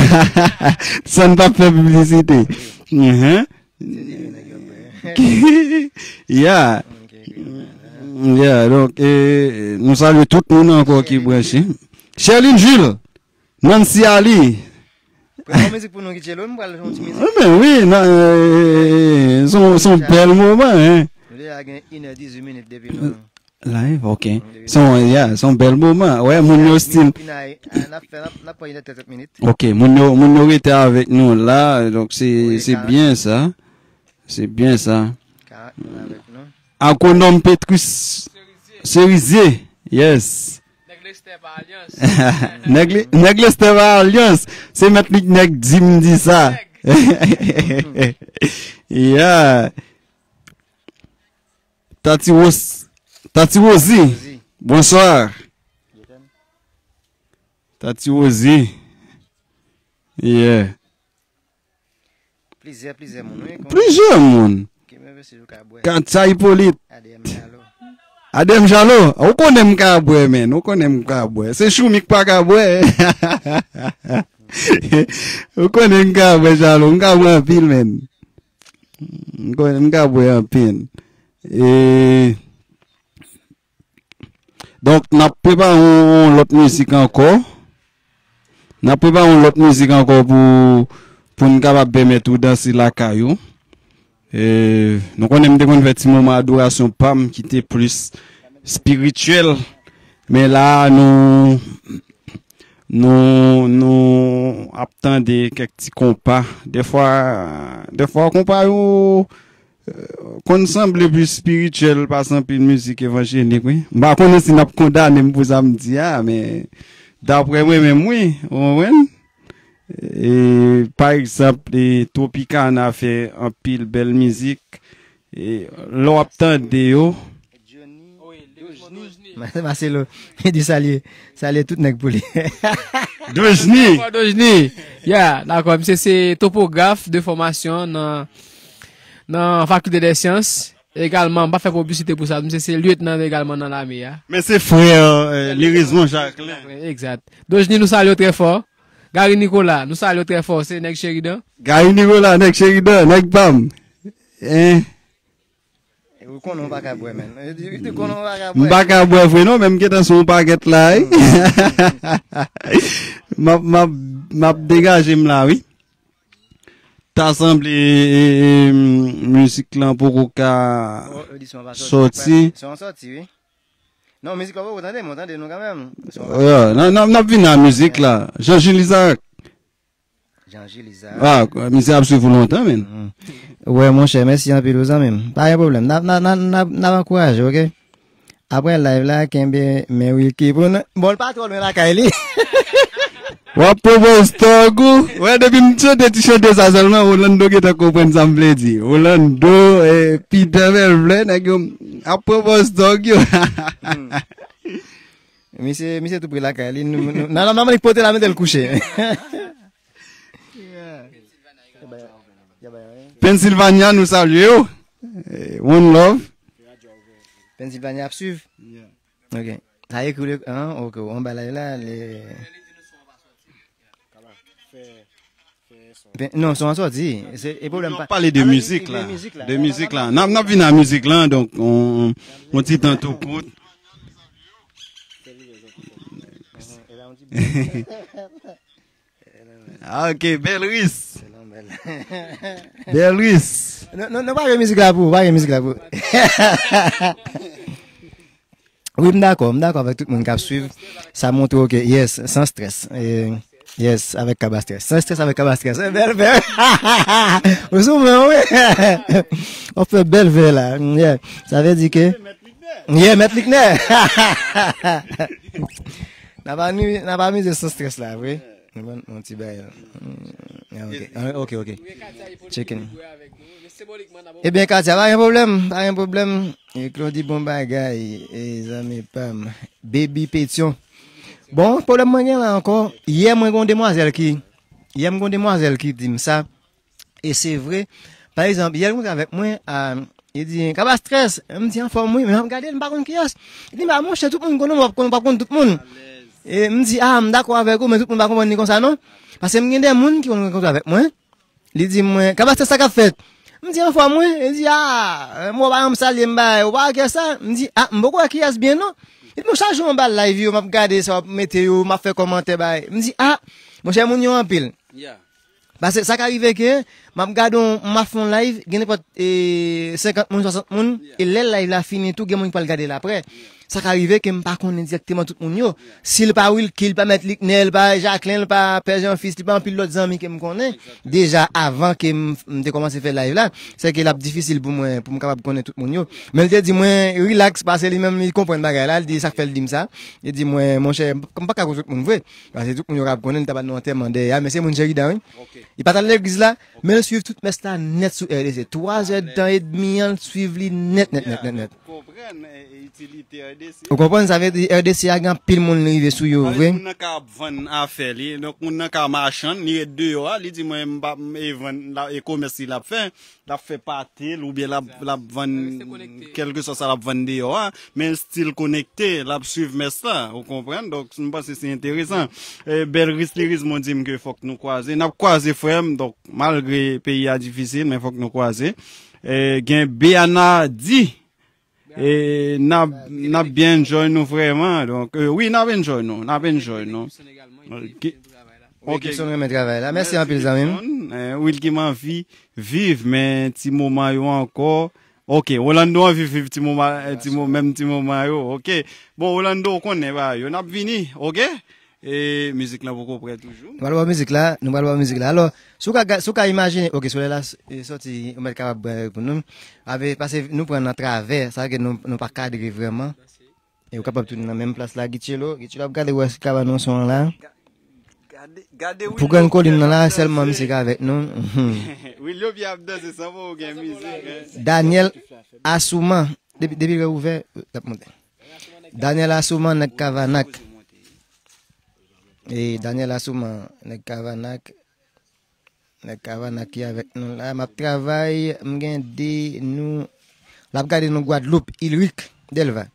San n pa fè piblisite. Mhm. Ya. Ya, donk, e, nou salye tout moun ankò ki branche. Sherline Jules, Nancy Ali. Prepare yon mizik pou nou, Richelo, m pral fè yon ti mizik. Anben, wi, nan, e, se yon, se yon bèl moman, en. Nou deja gen inè dizuit minit depi nou. Live, ok. Se yon, yeah, se yon bèl moman. Wè, moun yo still. N ap fè, n ap, n ap pran inè trant minit. Ok, moun yo, moun yo rete avèk nou la, donk se, se byen sa. Se byen sa. Karant moun avèk nou. Agwonòm Petrus Serizier, yes. Nèg Lestè pa alyans. Nèg Lestè pa alyans. Se mèt li nèg di m di sa. Yeah. Tati Ros, Tati Rosie. Bonswa. Tati Rosie. Yeah. Plizyè, plizyè moun, wi. Plizyè moun. Katya Hyppolite. A D M Jalo. A D M Jalo, ou konnen m ka bwè, men. Ou konnen m ka bwè. Se Choumi k pa ka bwè. Ou konnen m ka bwè, Jalo. M ka bwè anpil, men. M konnen m ka bwè anpil. E Donk, n ap prepare yon, yon lòt mizik ankò. N ap prepare yon lòt mizik ankò pou, pou n kapab pèmèt ou danse lakay ou. E, nou konnen m te konn fè ti moman adorasyon pa m ki te plis espirityèl. Men la, nou, nou, nou ap tande kèk ti konpa. Dèfwa, dèfwa konpa yo konn sanble plis espirityèl pase anpil mizik evanjelik, wi. M pa konnen si n ap kondane m pou sa m di a, men Daprè mwen menm, wi, ou konprann? E, pa egzanp, e, Tropicana fè anpil bèl mizik. E, lè w ap tande yo, Marcelo, li di salye, salye tout nèg pou li. Dojni. Dojni. Ya, dakò. Misye se topograf de fòmasyon nan, nan Fakilte dè Syans. Egalman, m pa fè piblisite pou sa. Misye se lyetnan egalman nan lame a. Men se frè, euh, Lirizman Jacquelin. Egzat. Dojni, nou salye w trè fò. Gary Nicolas, nou salye w trè fò. Se nèg Sheridan. Gary Nicolas, nèg Sheridan, nèg pa m. Hein? Ou konnen ou pa ka bwè, men. Ou konnen ou pa ka bwè. M pa ka bwè vre non, men m gentan sou yon pakèt la, wi. M ap, m ap, m ap degaje m la, wi. Ta sanble, e, e, e, mizik lan poko ka sòti. Se yon sòti, wi. Non, mizik la poko tande, men tande nou kanmenm. Yeah, n, n, n ap vin a mizik la. Jean Jules Isaac. Jean Jules Isaac. Ah, misye ap swiv ou lontan, men. Wè, monchè, mèsi anpil, ou zanmi m. Pa gen pwoblèm. N ap, n ap, n ap, n ap, n ap ankouraje, oke? Apre live la, kenbe men Wilky pou nou. Bon, l pa twò lwen lakay li. W ap pwopoz tòg ou. Wè, depi m chante ti chante sa sèlman, Orlando gentan konprann sa m vle di. Orlando, eh, Peter Belvle, nèg yo ap pwopoz tòg yo. Misye, misye tou pre lakay li. Nou, nou, nan, nan, nan, pote la, mete l kouche. Pennsylvania, nou salye yo. Eh, one love. Pennsylvania ap swiv? Ok. Sa ekri le, an, ok, on bagay la, le. Ben, non, son an sòti. Se e pwoblèm pa. Pale de mizik la. De mizik la. N ap, n ap vin a mizik la, donk, on, on ti tan tou kout. Ah, ok, Belris. Belris. Non, non, non, pa gen mizik la pou, pa gen mizik la pou. Wi, m dakò, m dakò avèk tout moun k ap swiv. Sa montre, ok, yes, san strès. E, yes, avèk Kaba Stress. San strès avèk Kaba Stress. Bèl, bèl. Ou sou mwen, wi. Ou fè bèl vè la. Yeah. Sa vle di ke, yeah, mèt Liknè. N ap ami-, n ap amize san strès la, vre. Yon ti bagay. Ah, ok. Ah, ok, ok. Chicken. Ebyen, Katia, pa gen pwoblèm, pa gen pwoblèm. E Claudy, bon bagay, e zanmi pa m. Baby Pétion. Bon, pwoblèm mwen gen la ankò. Yè mwen gen yon demwazèl ki, yè m gen yon demwazèl ki di m sa. E se vre. Pa egzanp, yè l kontre avèk mwen, a, li di, Kaba Stress, m di, anfòm wi, men m ap gade l, m pa konn kiyès. Li di, a monchè, tout moun konnen w, w ap konn, w ap konn tout moun. E m di, a, m dakò avèk ou, men tout moun pa konprann li konsa non. Paske m gen de moun ki konn rankontre avèk mwen. Li di mwen, Kaba Stress, sa k ap fèt? M di, anfòm wi. Li di, a, m wè w pa janm salye m, bagay, ou pa wè kiyès sa? M di, a, m poko wè kiyès byen non. Li di, bon, chak jou m ap ba live yo, m ap gade sa w ap mete yo, m ap fè kòmantè, bagay. M di, a, monchè, moun yo anpil. Paske sa ka rive ke m ap gade yon, m ap fè yon live, gen nenpòt, e, senkant moun, swasant moun, e lè live la fini tou, gen moun ki pral gade l apre. Sa ka rive ke m pa konnen dirèkteman tout moun yo. Si l pa Wilky, l pa Mèt Liknè, l pa Jacquelin, l pa Pè Jean Fils, li pa anpil lòt zanmi ke m konnen deja avan ke m, m te kòmanse fè live la. Se ke l ap difisil pou mwen, pou m kapab konnen tout moun yo. Men l te di mwen, rilaks, paske li menm, li konprann bagay la. Li di, sa k fè l di m sa. Li di mwen, monchè, m pa ka konn tout moun vre. Paske tout moun yo ka ap konnen li ta pral nan antèman dèyè a, men se moun Sheridan, wi. Li pa t al legliz la, men l swiv tout mès la nèt sou R D C. Twa zè tan edmi an, l swiv li nèt, nèt, nèt, nèt, nèt. Konprann, eh, itilite R D C. Ou konprann, sa vle di R D C a gen anpil moun li rive sou yo, vre. Moun nan ka ap vann afè li, donk moun nan ka machann, li ret deyò a, li di mwen m pa, m, e vann, la, e komès li l ap fè. L ap fè pate l oubyen l ap, l ap vann kèlkeswa sa l ap vann deyò a, men l still konekte, l ap swiv mès la, ou konprann? Donk, m panse se enteresan. E, Belris Lirizmon di m ke fòk nou kwaze. N ap kwaze, frè m. Donk, malgre peyi a difisil, men fòk nou kwaze. E, gen Beana di, e, n ap, n ap byen enjoy nou vrèman. Donk, e, wi, n ap enjoy nou. N ap enjoy nou. Ok. Wilkinson renmen travay la. Mèsi anpil, zanmi m. Eh, Wilky, m anvi viv, men ti moman yo ankò. Ok, Rolando anvi viv ti moman, eh, ti mo-, menm ti moman yo. Ok. Bon, Rolando, ou konnen ba yo. N ap vini, ok? E mizik lan poko prè toujou. Nou pral ba mizik la, nou pral ba mizik la. Alò, si w ka, si w ka imajine, ok, solèy la, eh, sòti, ou mèt kapab, eh, pou nou. Ave, pase nou pran nan travè, sa ke nou, nou pa kadre vrèman. E ou kapab tounen nan menm plas la, Guichello. Guichello ap gade wè si ka ba nou son an la. Gade, gade pou Grann Kolin nan la, sèlman misye ka avèk nou. Wilio Pierre ap danse san pou gen mizik, hein. Daniel Assouman, depi, depi l ouvè, l ap monte. Daniel Assouman, nèg Kavanak. E Daniel Assouman, nèg Kavanak. Nèg Kavanak ki avèk nou la. M ap travay, m gen de nou. L ap gade nou Gwadloup, Ilrik Delva.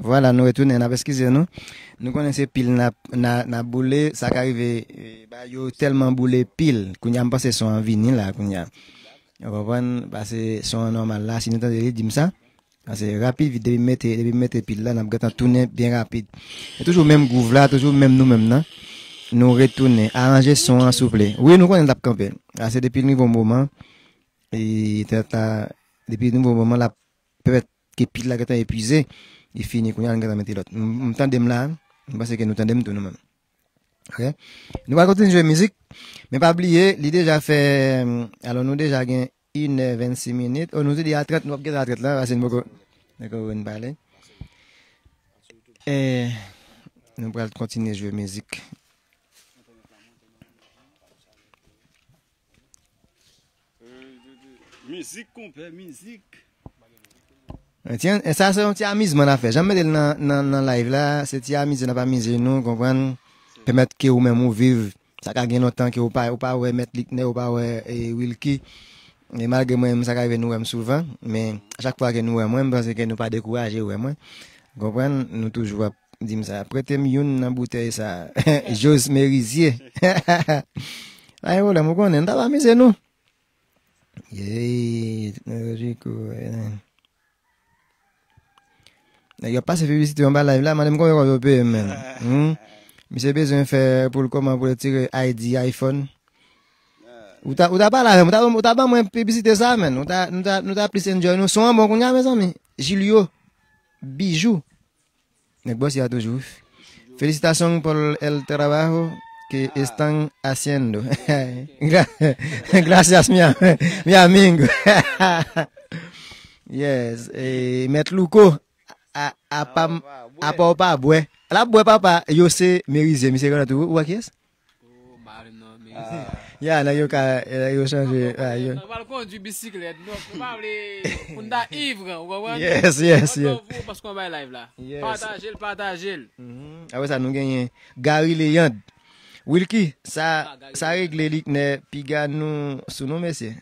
Vwala, nou retounen, n ap eskize nou. Nou konnen se pil n ap, n a, n ap boule, sa ka rive, e, ba yo tèlman boule pil. Kounye a, m panse son an vini la, kounye a. Ou konprann? Pase son an nòmal la, si nou tande li, di m sa. Pase rapid, vit, depi m mete, depi m mete pil la, n ap gentan tounen byen rapid. E toujou menm gwouv la, toujou menm nou menm nan. Nou retounen, aranje son an, souple. Wi, nou konnen l t ap kanpe. Pase depi l rive yon moman, e, tèt la, depi l rive yon moman, l ap pèmèt ke pil la gentan epuize, li fini, kounye a, l gentan mete lòt. M, m tande m la, m panse ke nou tande m tou nou menm. Ok? Nou pral kontinye jwe mizik, men pa bliye, li deja fè, alò, nou deja gen inè vennsis minit. O, nou te di a trant, nou ap gen a trant la, pase nou poko, poko vin pale. E, nou pral kontinye jwe mizik. Mizik, konpè, mizik. Tyen, e sa se yon ti amizman n ap fè. Jan m mete l nan, nan, nan live la, se ti amize n ap amize nou, konprann? Pèmèt ke ou menm ou viv. Sa ka gen lontan ke ou pa, ou pa wè Mèt Liknè, ou pa wè, e, Wilky. E malgre mwen menm, sa ka rive nou wè m souvan, men a chak fwa ke nou wè mwen, m panse ke nou pa dekouraje wè mwen. Konprann? Nou toujou ap di m sa. Prete m youn nan boutèy sa. Jos Merizier. Pa gen pwoblèm, ou konnen, n t ap amize nou. Yey, teknoloji kou, eh. Nèg yo ap pase piblisite anba live la, mande m konbyen kòb yo peye m, menn. Hmm? Misye bezwen fè pou l kòman pou l tire I D iPhone. Ou ta, ou ta pale avè m, ou ta, ou ta ban mwen piblisite sa, menn. Ou ta, nou ta, nou ta plis enjoy nou. Son an bon kounye a, mezanmi. Julio Bijou. Nèg bòs ya toujou. Felicitación por el trabajo que están haciendo. Gra-, gracias, mi am-, mi amigo. Yes. Eh, Mèt Louko, a, a pa, a pa w pa bwè. L ap bwè, papa. Yo se Merizier, misye konnen tou. Ou wè kiyès? Oh, m pa rele non, men. Ya, nèg yo ka, nèg yo chanje, ah, yo. Nou pral kondui bisiklèt, donk nou pa vle pou n ta ivre, ou konprann? Yes, yes, yes. Kontan pou ou paske w bay live la. Yes. Pataje l, pataje l. Mhm. Apre sa, nou genyen Gary Leyand. Wilky, sa, ah, Gary sa Leyand. Regle Liknè, piga nou sou nou, mesye.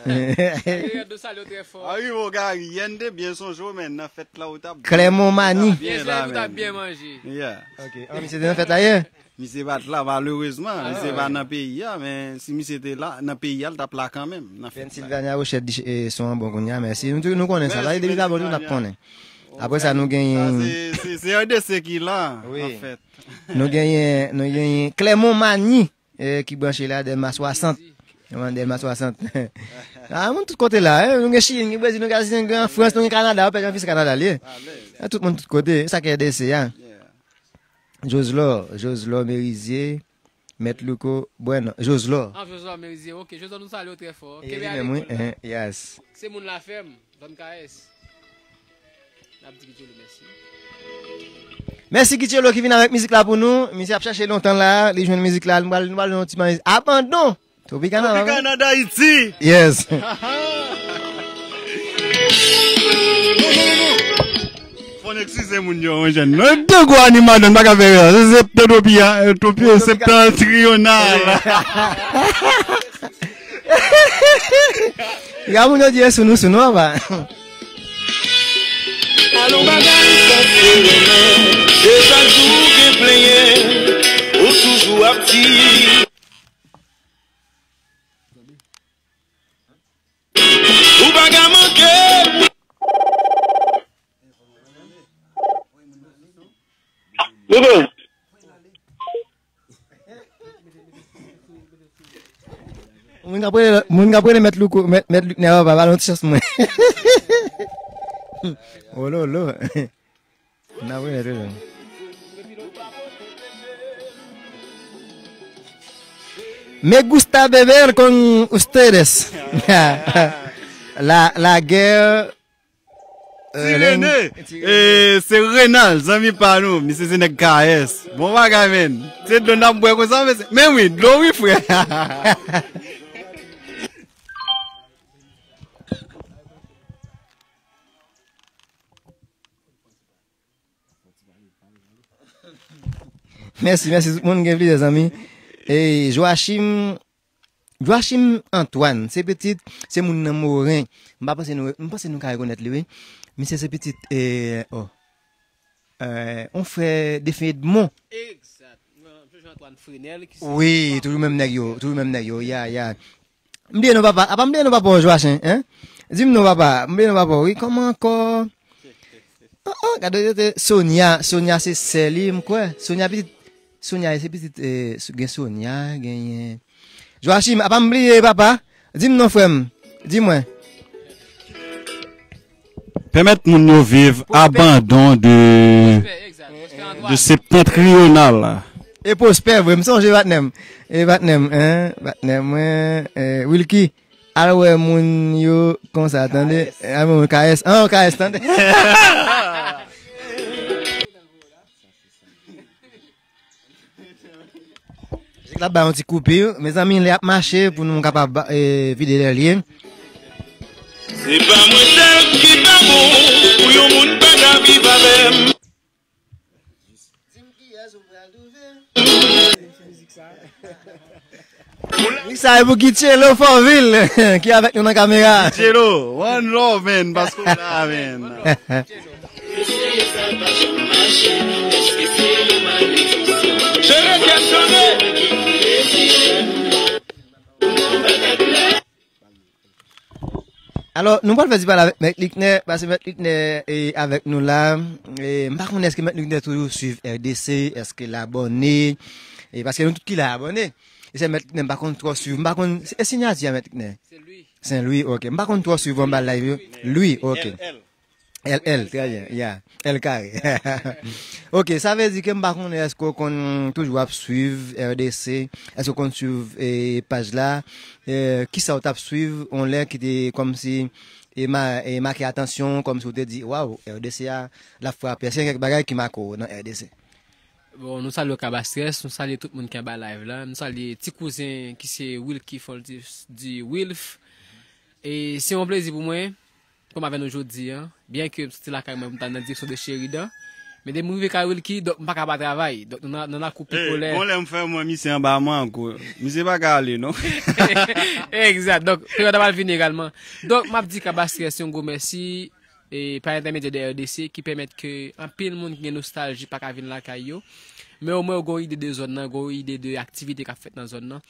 Gary Leyand, nou salye w trè fò. Arivo, Gary, yè n te byen sonje w, men nan fèt la, ou t ap byen. Clermont Mani. Ou t ap byen la, men. Ou t ap byen manje. Yeah. Ok. Ah, misye te nan fèt la yè? Misye pa t la, malerezman. Ah, misye pa nan peyi a, men si misye te la, nan peyi a, l t ap la kanmenm, nan fèt la. Pennsylvania Rochette di, eh, son an bon kounye a, mèsi. Nou, nou konnen sa. Mèsi, depi sa bon, nou t ap konnen. Apre sa, nou genyen. Sa, se, se, se R D C ki la, wi, anfèt. Nou genyen, nou genyen Clermont Mani, eh, ki branche la, Dèlma swasant. Dèlma swasant. Ah, moun tout kote la, eh. Nou gen Chili, nou gen Brezil, nou gen Azitan, nou gen Frans, nou gen Kanada, ou pè jan fis Kanada, li ye. Ah, tout moun tout kote, sa ki R D C a. Yeah. Joslor, Joslor Merizier, Mèt Louko, Bwè non, Joslor. Ah, Joslor Merizier, ok. Joslor, nou salye w trè fò. E li menm, wi, eh, yes. Se moun Lafèm, zòn K S. N ap di Guichello mèsi. Mèsi Guichello ki vin avèk mizik la pou nou. Misye ap chèche lontan la, li jwenn mizik la, nou pral, nou pral yon ti mizik. Abandon! Tropicana, Tropicana d'Haïti. Yes. Eskize moun yo, mon jèn. Nou de gwo animatè, n pa ka fè erè. Se septantopiya, topi, septentriyonal. Gade moun yo di e sou nou, sou nou, apa. Alon bagay sa se renmen, se chak jou gen plenyen, ou toujou ap di. Ou pa ka manke. Moun k ap rele, moun k ap rele mèt Louko, mèt, mèt Liknè, pa ba l yon ti chans mwen. Ololo. N ap rele toujou. Me gusta beber con ustedes. La, la guerra. Ti Rene, e, se Renal, zanmi pa nou, misye se nèg K S. Bon bagay, menn. Se dlo n ap bwè konsa, mesye. Men wi, dlo wi, frè. Mèsi, mèsi. Tout moun gen plizyè zanmi. E Joachim, Joachim Antoine, se pitit, se moun nan Moren. M pa panse nou, m panse nou ka rekonèt li, wi. Misye se pitit, e, oh, e, on frè defen Edmond. Egzat. Jojo Antoine Frenel ki se... Wi, toujou menm nèg yo, toujou menm nèg yo, ya, ya. M bliye non papa, apa m bliye non papa w Joachim, hein? Di m non papa, m bliye non papa w, wi, kòman ankò? Oh, oh, gade yo te Sonia, Sonia se sè li, m kwè. Sonia pitit, Sonia se pitit, e, gen Sonia, genyen. Joachim, apa m bliye papa? Di m non frè m, di mwen. Pèmèt moun yo viv abandon de, de septentriyonal. E pwospè vre, m sonje patnè m. E patnè m, hein, patnè mwen, e, Wilky. Al wè moun yo konsa, tande? K S. Al wè moun K S. An, K S, tande? Mizik la bay yon ti koupi, mezanmi, lè ap mache pou nou kapab, e, vide lè l ye. Se pa mwen sèl ki pa bon pou yon moun pa ka viv avè m. Mizik sa e pou Guy Tchelo Fòvil ki avèk nou nan kamera. Tchelo, one love, man, paske w la, man. Tchelo, kèm chanje. Alò, nou pral fè ti pale avèk Mèt Liknè, paske Mèt Liknè, e, avèk nou la. E, m pa konnen èske Mèt Liknè toujou swiv R D C, èske l abòne, e, paske nou tout ki la abòne. E se Mèt Liknè, m pa konn twò swiv, m pa konn, e siyati a Mèt Liknè? Sen Lwi. Sen Lwi, ok. M pa konn twò swiv anba live yo. Lwi, ok. L L. L L, trè byen, ya. L kare. Ok, sa vle di ke m pa konnen èske w konn toujou ap swiv R D C, èske w konn swiv, e, paj la, e, kisa w t ap swiv, yon lè ki te kòmsi, e, ma-, e, make atansyon w, kòmsi w te di, waw, R D C a, l ap frape. Èske gen kèk bagay ki make w nan R D C? Bon, nou salye Kabastrès, nou salye tout moun ki anba live la, nou salye ti kouzen ki se Wilky Fontis di Wilf. E se yon plezi pou mwen pou m avè nou jodi a. Byen ke m soti lakay mwen pou m t al nan direksyon de Sheridan, men depi m rive kay Wilky, donk m pa ka pa travay. Donk nou nan, nou nan koup pole. Bon, lè m fè mwen misye anba mwen ankò. Misye pa ka ale, non. Egzat. Donk, peryòd la pral vini egalman. Donk, m ap di Kabastrès yon gwo mèsi, e pa entèmedyè de R D C, ki pèmèt ke anpil moun ki gen nostalji pa ka vin lakay yo. Men omwen yo gen yon ide de zòn nan, gen yon ide de aktivite k ap fèt nan zòn nan.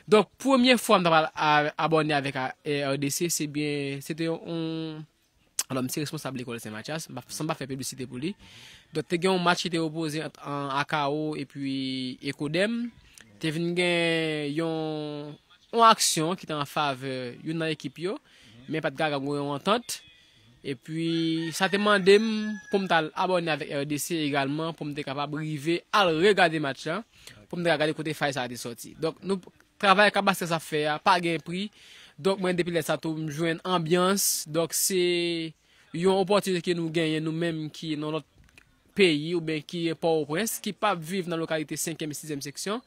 Donk, premye fwa m ta pral a-, abòne avèk a-, e, R D C, se byen, se te yon, yon, alò, m se responsab lekòl Sen Matyas, m pa, san m pa fè piblisite pou li. Donk, te gen yon match ki te opoze ant, an, Akao epi Ekodèm. Te vin gen yon, yon aksyon ki te an favè youn nan ekip yo, men pa t ka gen yon antant. Epi, sa te mande m pou m t al abòne avèk R D C egalman, pou m te kapab rive al regade match la, pou m te ka gade kote fay sa a te sòti. Donk, nou, travay Kabastrès ap fè a, pa gen pri. Donk, mwen, depi lè sa tou, m jwenn anbyans. Donk, se yon opòtinite ke nou genyen, nou menm ki nan lòt peyi, oubyen ki Pòtoprens, ki p ap viv nan lokalite senkyèm e sizyèm seksyon.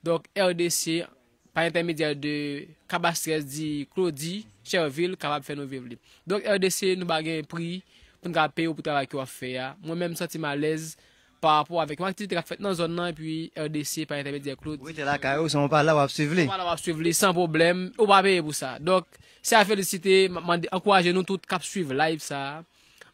Donk, R D C, pa entèmedyè de Kabastrès di Claudy Chervil kapab fè nou viv li. Donk, R D C, nou pa gen pri pou n ka peye w pou travay ke w ap fè a. Mwen menm, m santi m alèz pa rapò avèk yon aktivite k ap fèt nan zòn nan, epi R D C pa entèmedyè Claude. Ou rete lakay ou, san w pa la, w ap swiv li. Ou pa la, w ap swiv li san pwoblèm, ou pa peye pou sa. Donk, se a felisite, m ap mande, ankouraje nou tout k ap swiv live sa a.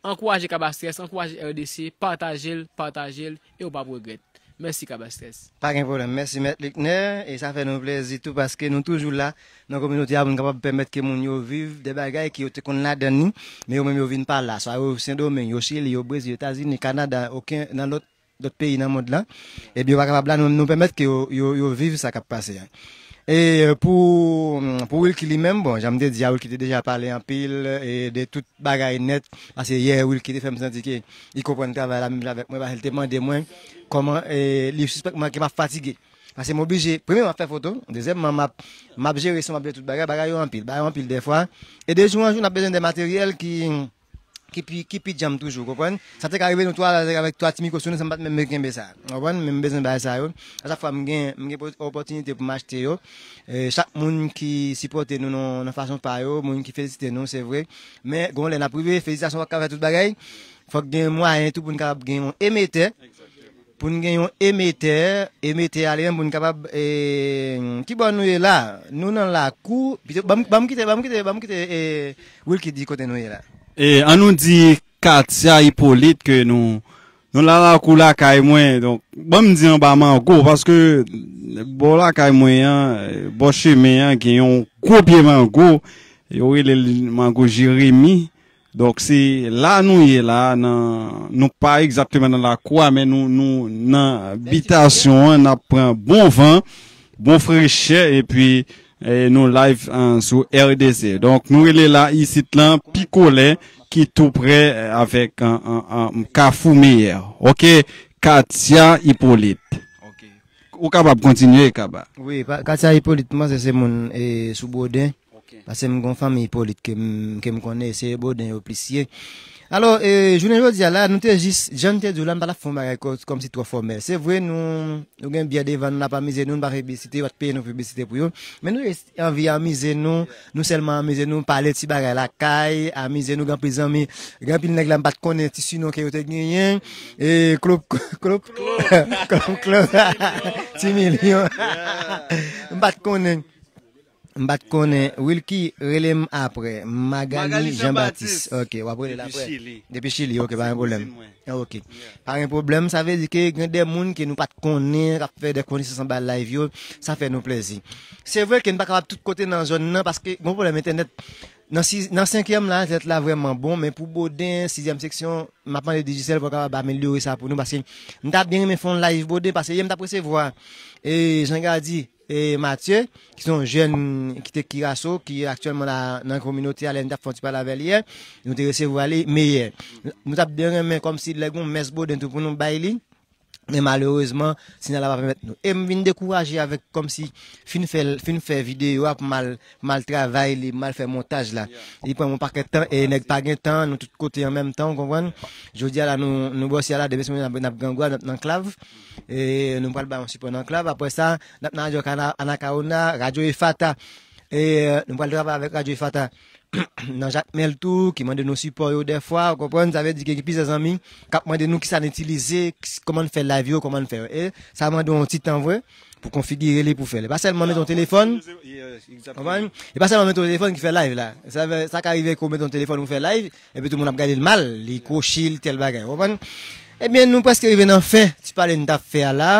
Ankouraje Kaba Stress, ankouraje R D C, pataje l, pataje l, e w p ap regrèt. Mèsi Kaba Stress. Pa gen pwoblèm. Mèsi Mèt Luckner, e sa fè nou plèzi tou paske nou toujou la nan kominote a pou n kapab pèmèt ke moun yo viv de bagay ke yo te konn ladan li, men yo menm yo vin pa la. Swa yo Sendomeng, yo Chili, yo Brezil, Etazini, Kanada, okenn nan lòt, lòt peyi nan mond lan. Ebyen, yo pa kapab la, nou, nou pèmèt ke yo, yo, yo viv sa k ap pase a. E pou, pou Wilky li menm, bon, jan m te di a, Wilky te deja pale anpil e de tout bagay nèt, paske yè Wilky te fè m santi ke li konprann travay la menm jan avèk mwen, paske li te mande mwen kòman e, li sispèk mwen ke m ap fatige. Paske m oblije, premyèman, m ap fè foto, dezyèmman, m ap, m ap jere son, m ap jere tout bagay, bagay yo anpil, bagay yo anpil dèfwa. E de jou an jou, n ap bezwen de materyèl ki, ki pi, ki pi djanm toujou, w konprann? Sa te ka rive nou twa la avèk twa ti mikwo sou nou, san m pa t menm kenbe sa, w konprann? Men m bezwen bagay sa yo. A chak fwa m gen, m gen opòtinite pou m achte yo. E, chak moun ki sipòte nou nan, nan fason pa yo, moun ki felisite nou, se vre. Men, gon lè n ap rive, felisitasyon pa ka fè tout bagay. Fòk gen mwayen tou pou n kapab gen yon emetè. Pou n gen yon emetè, emetè a li menm pou n kapab, e, ki bò nou ye la? Nou nan lakou, pito, ban m, ban m kite, ban m kite, ban m kite, e, Wilky di kote nou ye la. E, an nou di Katia Hyppolite ke nou, nou la lakou lakay mwen, donk, ban m di anba mango, paske bò lakay mwen an, bò chemen an, gen yon gwo pye mango, yo rele l mango Jeremi. Donk, se la nou ye la, nan, nou pa egzakteman nan lakou a, men nou, nou nan bitasyon an, n ap pran bon van, bon frechè, epi e, nou live an, sou R D C. Donk, nou rele la isit lan, Pikolè, ki tou prè e, avèk an, an, an, Kafou Meyè. Oke, Katia Hyppolite. Ou kapab kontinye, Kaba. Wi, pa- Katia Hyppolite, m panse se moun e, sou Boden. Paske m gon fanmi Hyppolite ke m, ke m konnen, se Boden yo plis ye. Alò, e, jounen jodi a la, nou te jis, jan n te di w la, m pa t ap fè yon bagay kò- kòmsi twò fòmèl. Se vre, nou, nou gen byè devan nou, n ap amize nou, nou pa fè piblisite, yo pa t peye nou piblisite pou yo. Men nou jis anvi amize nou, nou sèlman amize nou, pale ti bagay lakay, amize nou, gen anpil zanmi, gen anpil nèg la m pa t konnen ti sinon ke yo te genyen, e, klop, klop, klop, klop, ti milyon. M pa t konnen. M pa t konnen. Wilky, rele m apre. Magali Jean Baptiste. Ok, w ap rele l apre. Depi Chili, ok, pa gen pwoblèm. Ok. Pa gen pwoblèm, sa vle di ke gen de moun ke nou pa t konnen, k ap fè de konesans anba live yo, sa fè nou plèzi. Se vre ke n pa kapab tout kote nan zòn nan, paske gon pwoblèm entènèt. Nan, si, nan senkyèm la, entènèt la vrèman bon, men pou Boden, sizyèm seksyon, m ap mande Digicel pou kapab amelyore sa pou nou, paske m ta byen renmen fè yon live Boden, paske yè m t ap resevwa, e, Jean Gardy, e, Mathieu, ki se yon jèn ki te Kiraso, ki aktyèlman la nan kominote a, lè n t ap fè yon ti pale avè l yè, nou te resevwa li, meyè. Nou t ap byen renmen kòmsi lè gon mès Boden tou pou nou bay li, men malerezman, sinyal la pa pèmèt nou. E m vin dekouraje avèk kòmsi fin fè, fin fè videyo a pou m al, m al travay li, m al fè montaj la. Li pran m yon pakèt tan, e nèg pa gen tan, nou tout kote an menm tan, w konprann? Jodi a la, nou, nou bòsi a la, demen sou mwen n ap, n ap grangwa, n ap nan klav. E nou pral bay yon sipò nan klav. Apre sa, n ap nan radyo Kana- Anacaona, radyo Efata. E nou pral travay avèk radyo Efata nan Jakmèl tou, ki mande nou sipò yo dèfwa, w konprann? Sa vle di ke gen plizyè zanmi k ap mande nou kisa n itilize, kis- kòman n fè live yo, kòman n fè yo. E sa mande yon ti tan vre pou konfigire li, pou fè li. E pa sèlman mete yon telefòn, konprann? E pa sèlman mete yon telefòn ki fè live la. Sa, sa ka rive ke w mete yon telefòn pou fè live, epi tout moun ap gade l mal, li kwochi, li tèl bagay, w konprann? Ebyen, nou prèske rive nan fen ti pale n t ap fè a la.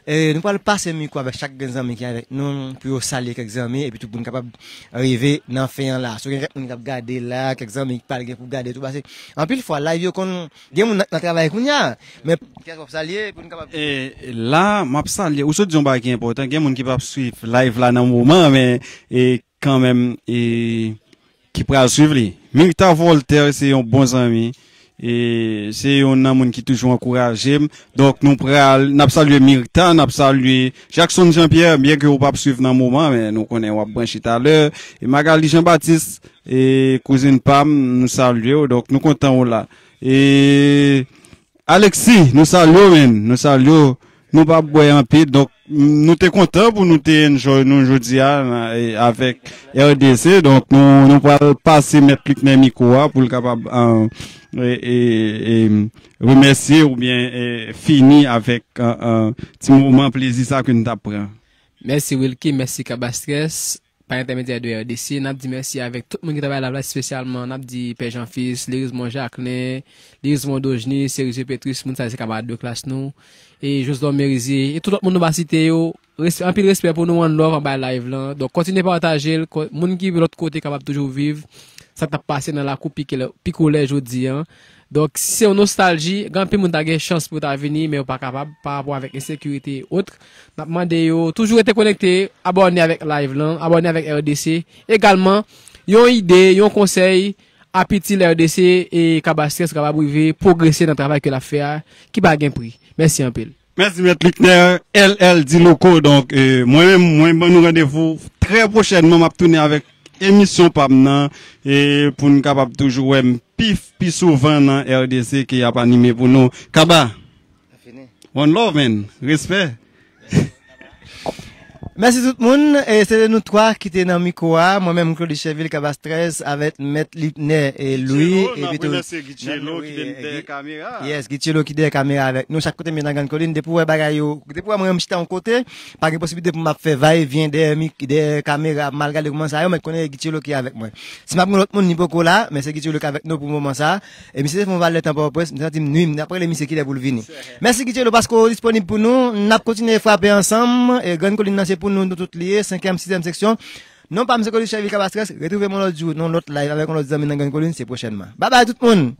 E, nou pral pase mikwo avèk chak grenn zanmi ki avèk nou, pou yo salye kèk zanmi, epi tout moun kapab rive nan fen an la. Si w gen kèk moun k ap gade la, kèk zanmi ki pral gen pou gade tou, paske anpil fwa, live yo konn, gen moun nan, nan travay kounye a, men kiyès w ap salye pou n kapab. E la, m ap salye, ou sot di yon bagay ki enpòtan, gen moun ki p ap swiv live la nan moman, men, e, kanmenm, e, ki pral swiv li. Mirtha Voltaire se yon bon zanmi. E se youn nan moun ki toujou ankouraje m. Donk, nou pral, n ap salye Mirtha, n ap salye Jackson Jean Pierre, byen ke ou p ap swiv nan moman, men nou konnen w ap branche talè. E Magali Jean Baptiste, e kouzin pa m, nou salye w. Donk, nou kontan w la. E Alexis, nou salye w, men. Nou salye w. Nou p ap bwè anpil. Donk, nou te kontan pou nou te enjoy nou jodi a, e, avèk R D C. Donk, nou, nou pral pase Mèt Luckner mikwo a pou l kapab, e, e, e, remèsye oubyen, e, fini avèk, e, e, ti moman plezi sa ke n t ap pran. Mèsi Wilky, mèsi Kabastrès. Pa entèmedyè de R D C, n ap di mèsi avèk tout moun ki travay la, espesyalman, n ap di Pè Jean Fils, Lirismond Jacquelin, Lirismond Dojny, Serizier Petrus, moun sa yo se kamarad de klas nou, e Joslon Merizier, e tout lòt moun nou pa site yo. Resp-, anpil respè pou nou, one love anba live lan. Donk, kontinye pataje l, ko-, moun ki lòt kote kapab toujou viv sa k t ap pase nan lakou Pikole-, Pikolè jodi a. Donk, si se yon nostalji, gen anpil moun ta gen chans pou ta vini, men yo pa kapab, pa rapò avèk ensekirite e otre. N ap mande yo toujou rete konekte, abòne avèk live lan, abòne avèk R D C. Egalman, yon ide, yon konsèy ap itil R D C e Kabastrès kapab rive pwogrese nan travay ke l ap fè a, ki pa gen pri. Mèsi anpil. Mèsi, Mèt Luckner, L L D Loco. Donk, e, mwen menm, mwen ban nou randevou trè pwochènman. M ap tounen avèk emisyon pa m nan, e, pou n kapab toujou wè m pi, pi souvan nan R D C ke y ap anime pou nou. Kaba, one love, man. Respè. Mèsi tout moun. E se te nou twa ki te nan mikwo a. Mwen menm, Claudy Cheville, Kabastrès, avèk Mèt Luckner e Louis. Guichello, n ap remèsye Guichello ki te dèyè kamera. Yes, Guichello ki dèyè kamera avèk nou. Chak kote m ye nan Grande Colline, depi w wè bagay yo, depi w wè mwen menm chita yon kote, pa gen posiblite pou m ap fè va e vyen dèyè mik-, dèyè kamera, m al gade kòman sa yo, mèt konnen e Guichello ki avèk mwen. Si m ap gen lòt moun, li poko la, men se Guichello ki avèk nou pou moman sa. E misye te fè yon valè tan Pòtoprens, m te santi m nwi, m t ap rele misye kilè pou l vini. Mèsi Guichello paske w disponib pou nou. N ap kontinye frape ansanm. E Grande Colline nan se pou nou, nou tout li ye, senkyèm, sizyèm seksyon. Non pa m se Claudy Cheville Kabastrès. Retwouve m yon lòt jou, nan yon lòt live avèk yon lòt zanmi nan Grande Colline, se pwochènman. Babay tout moun!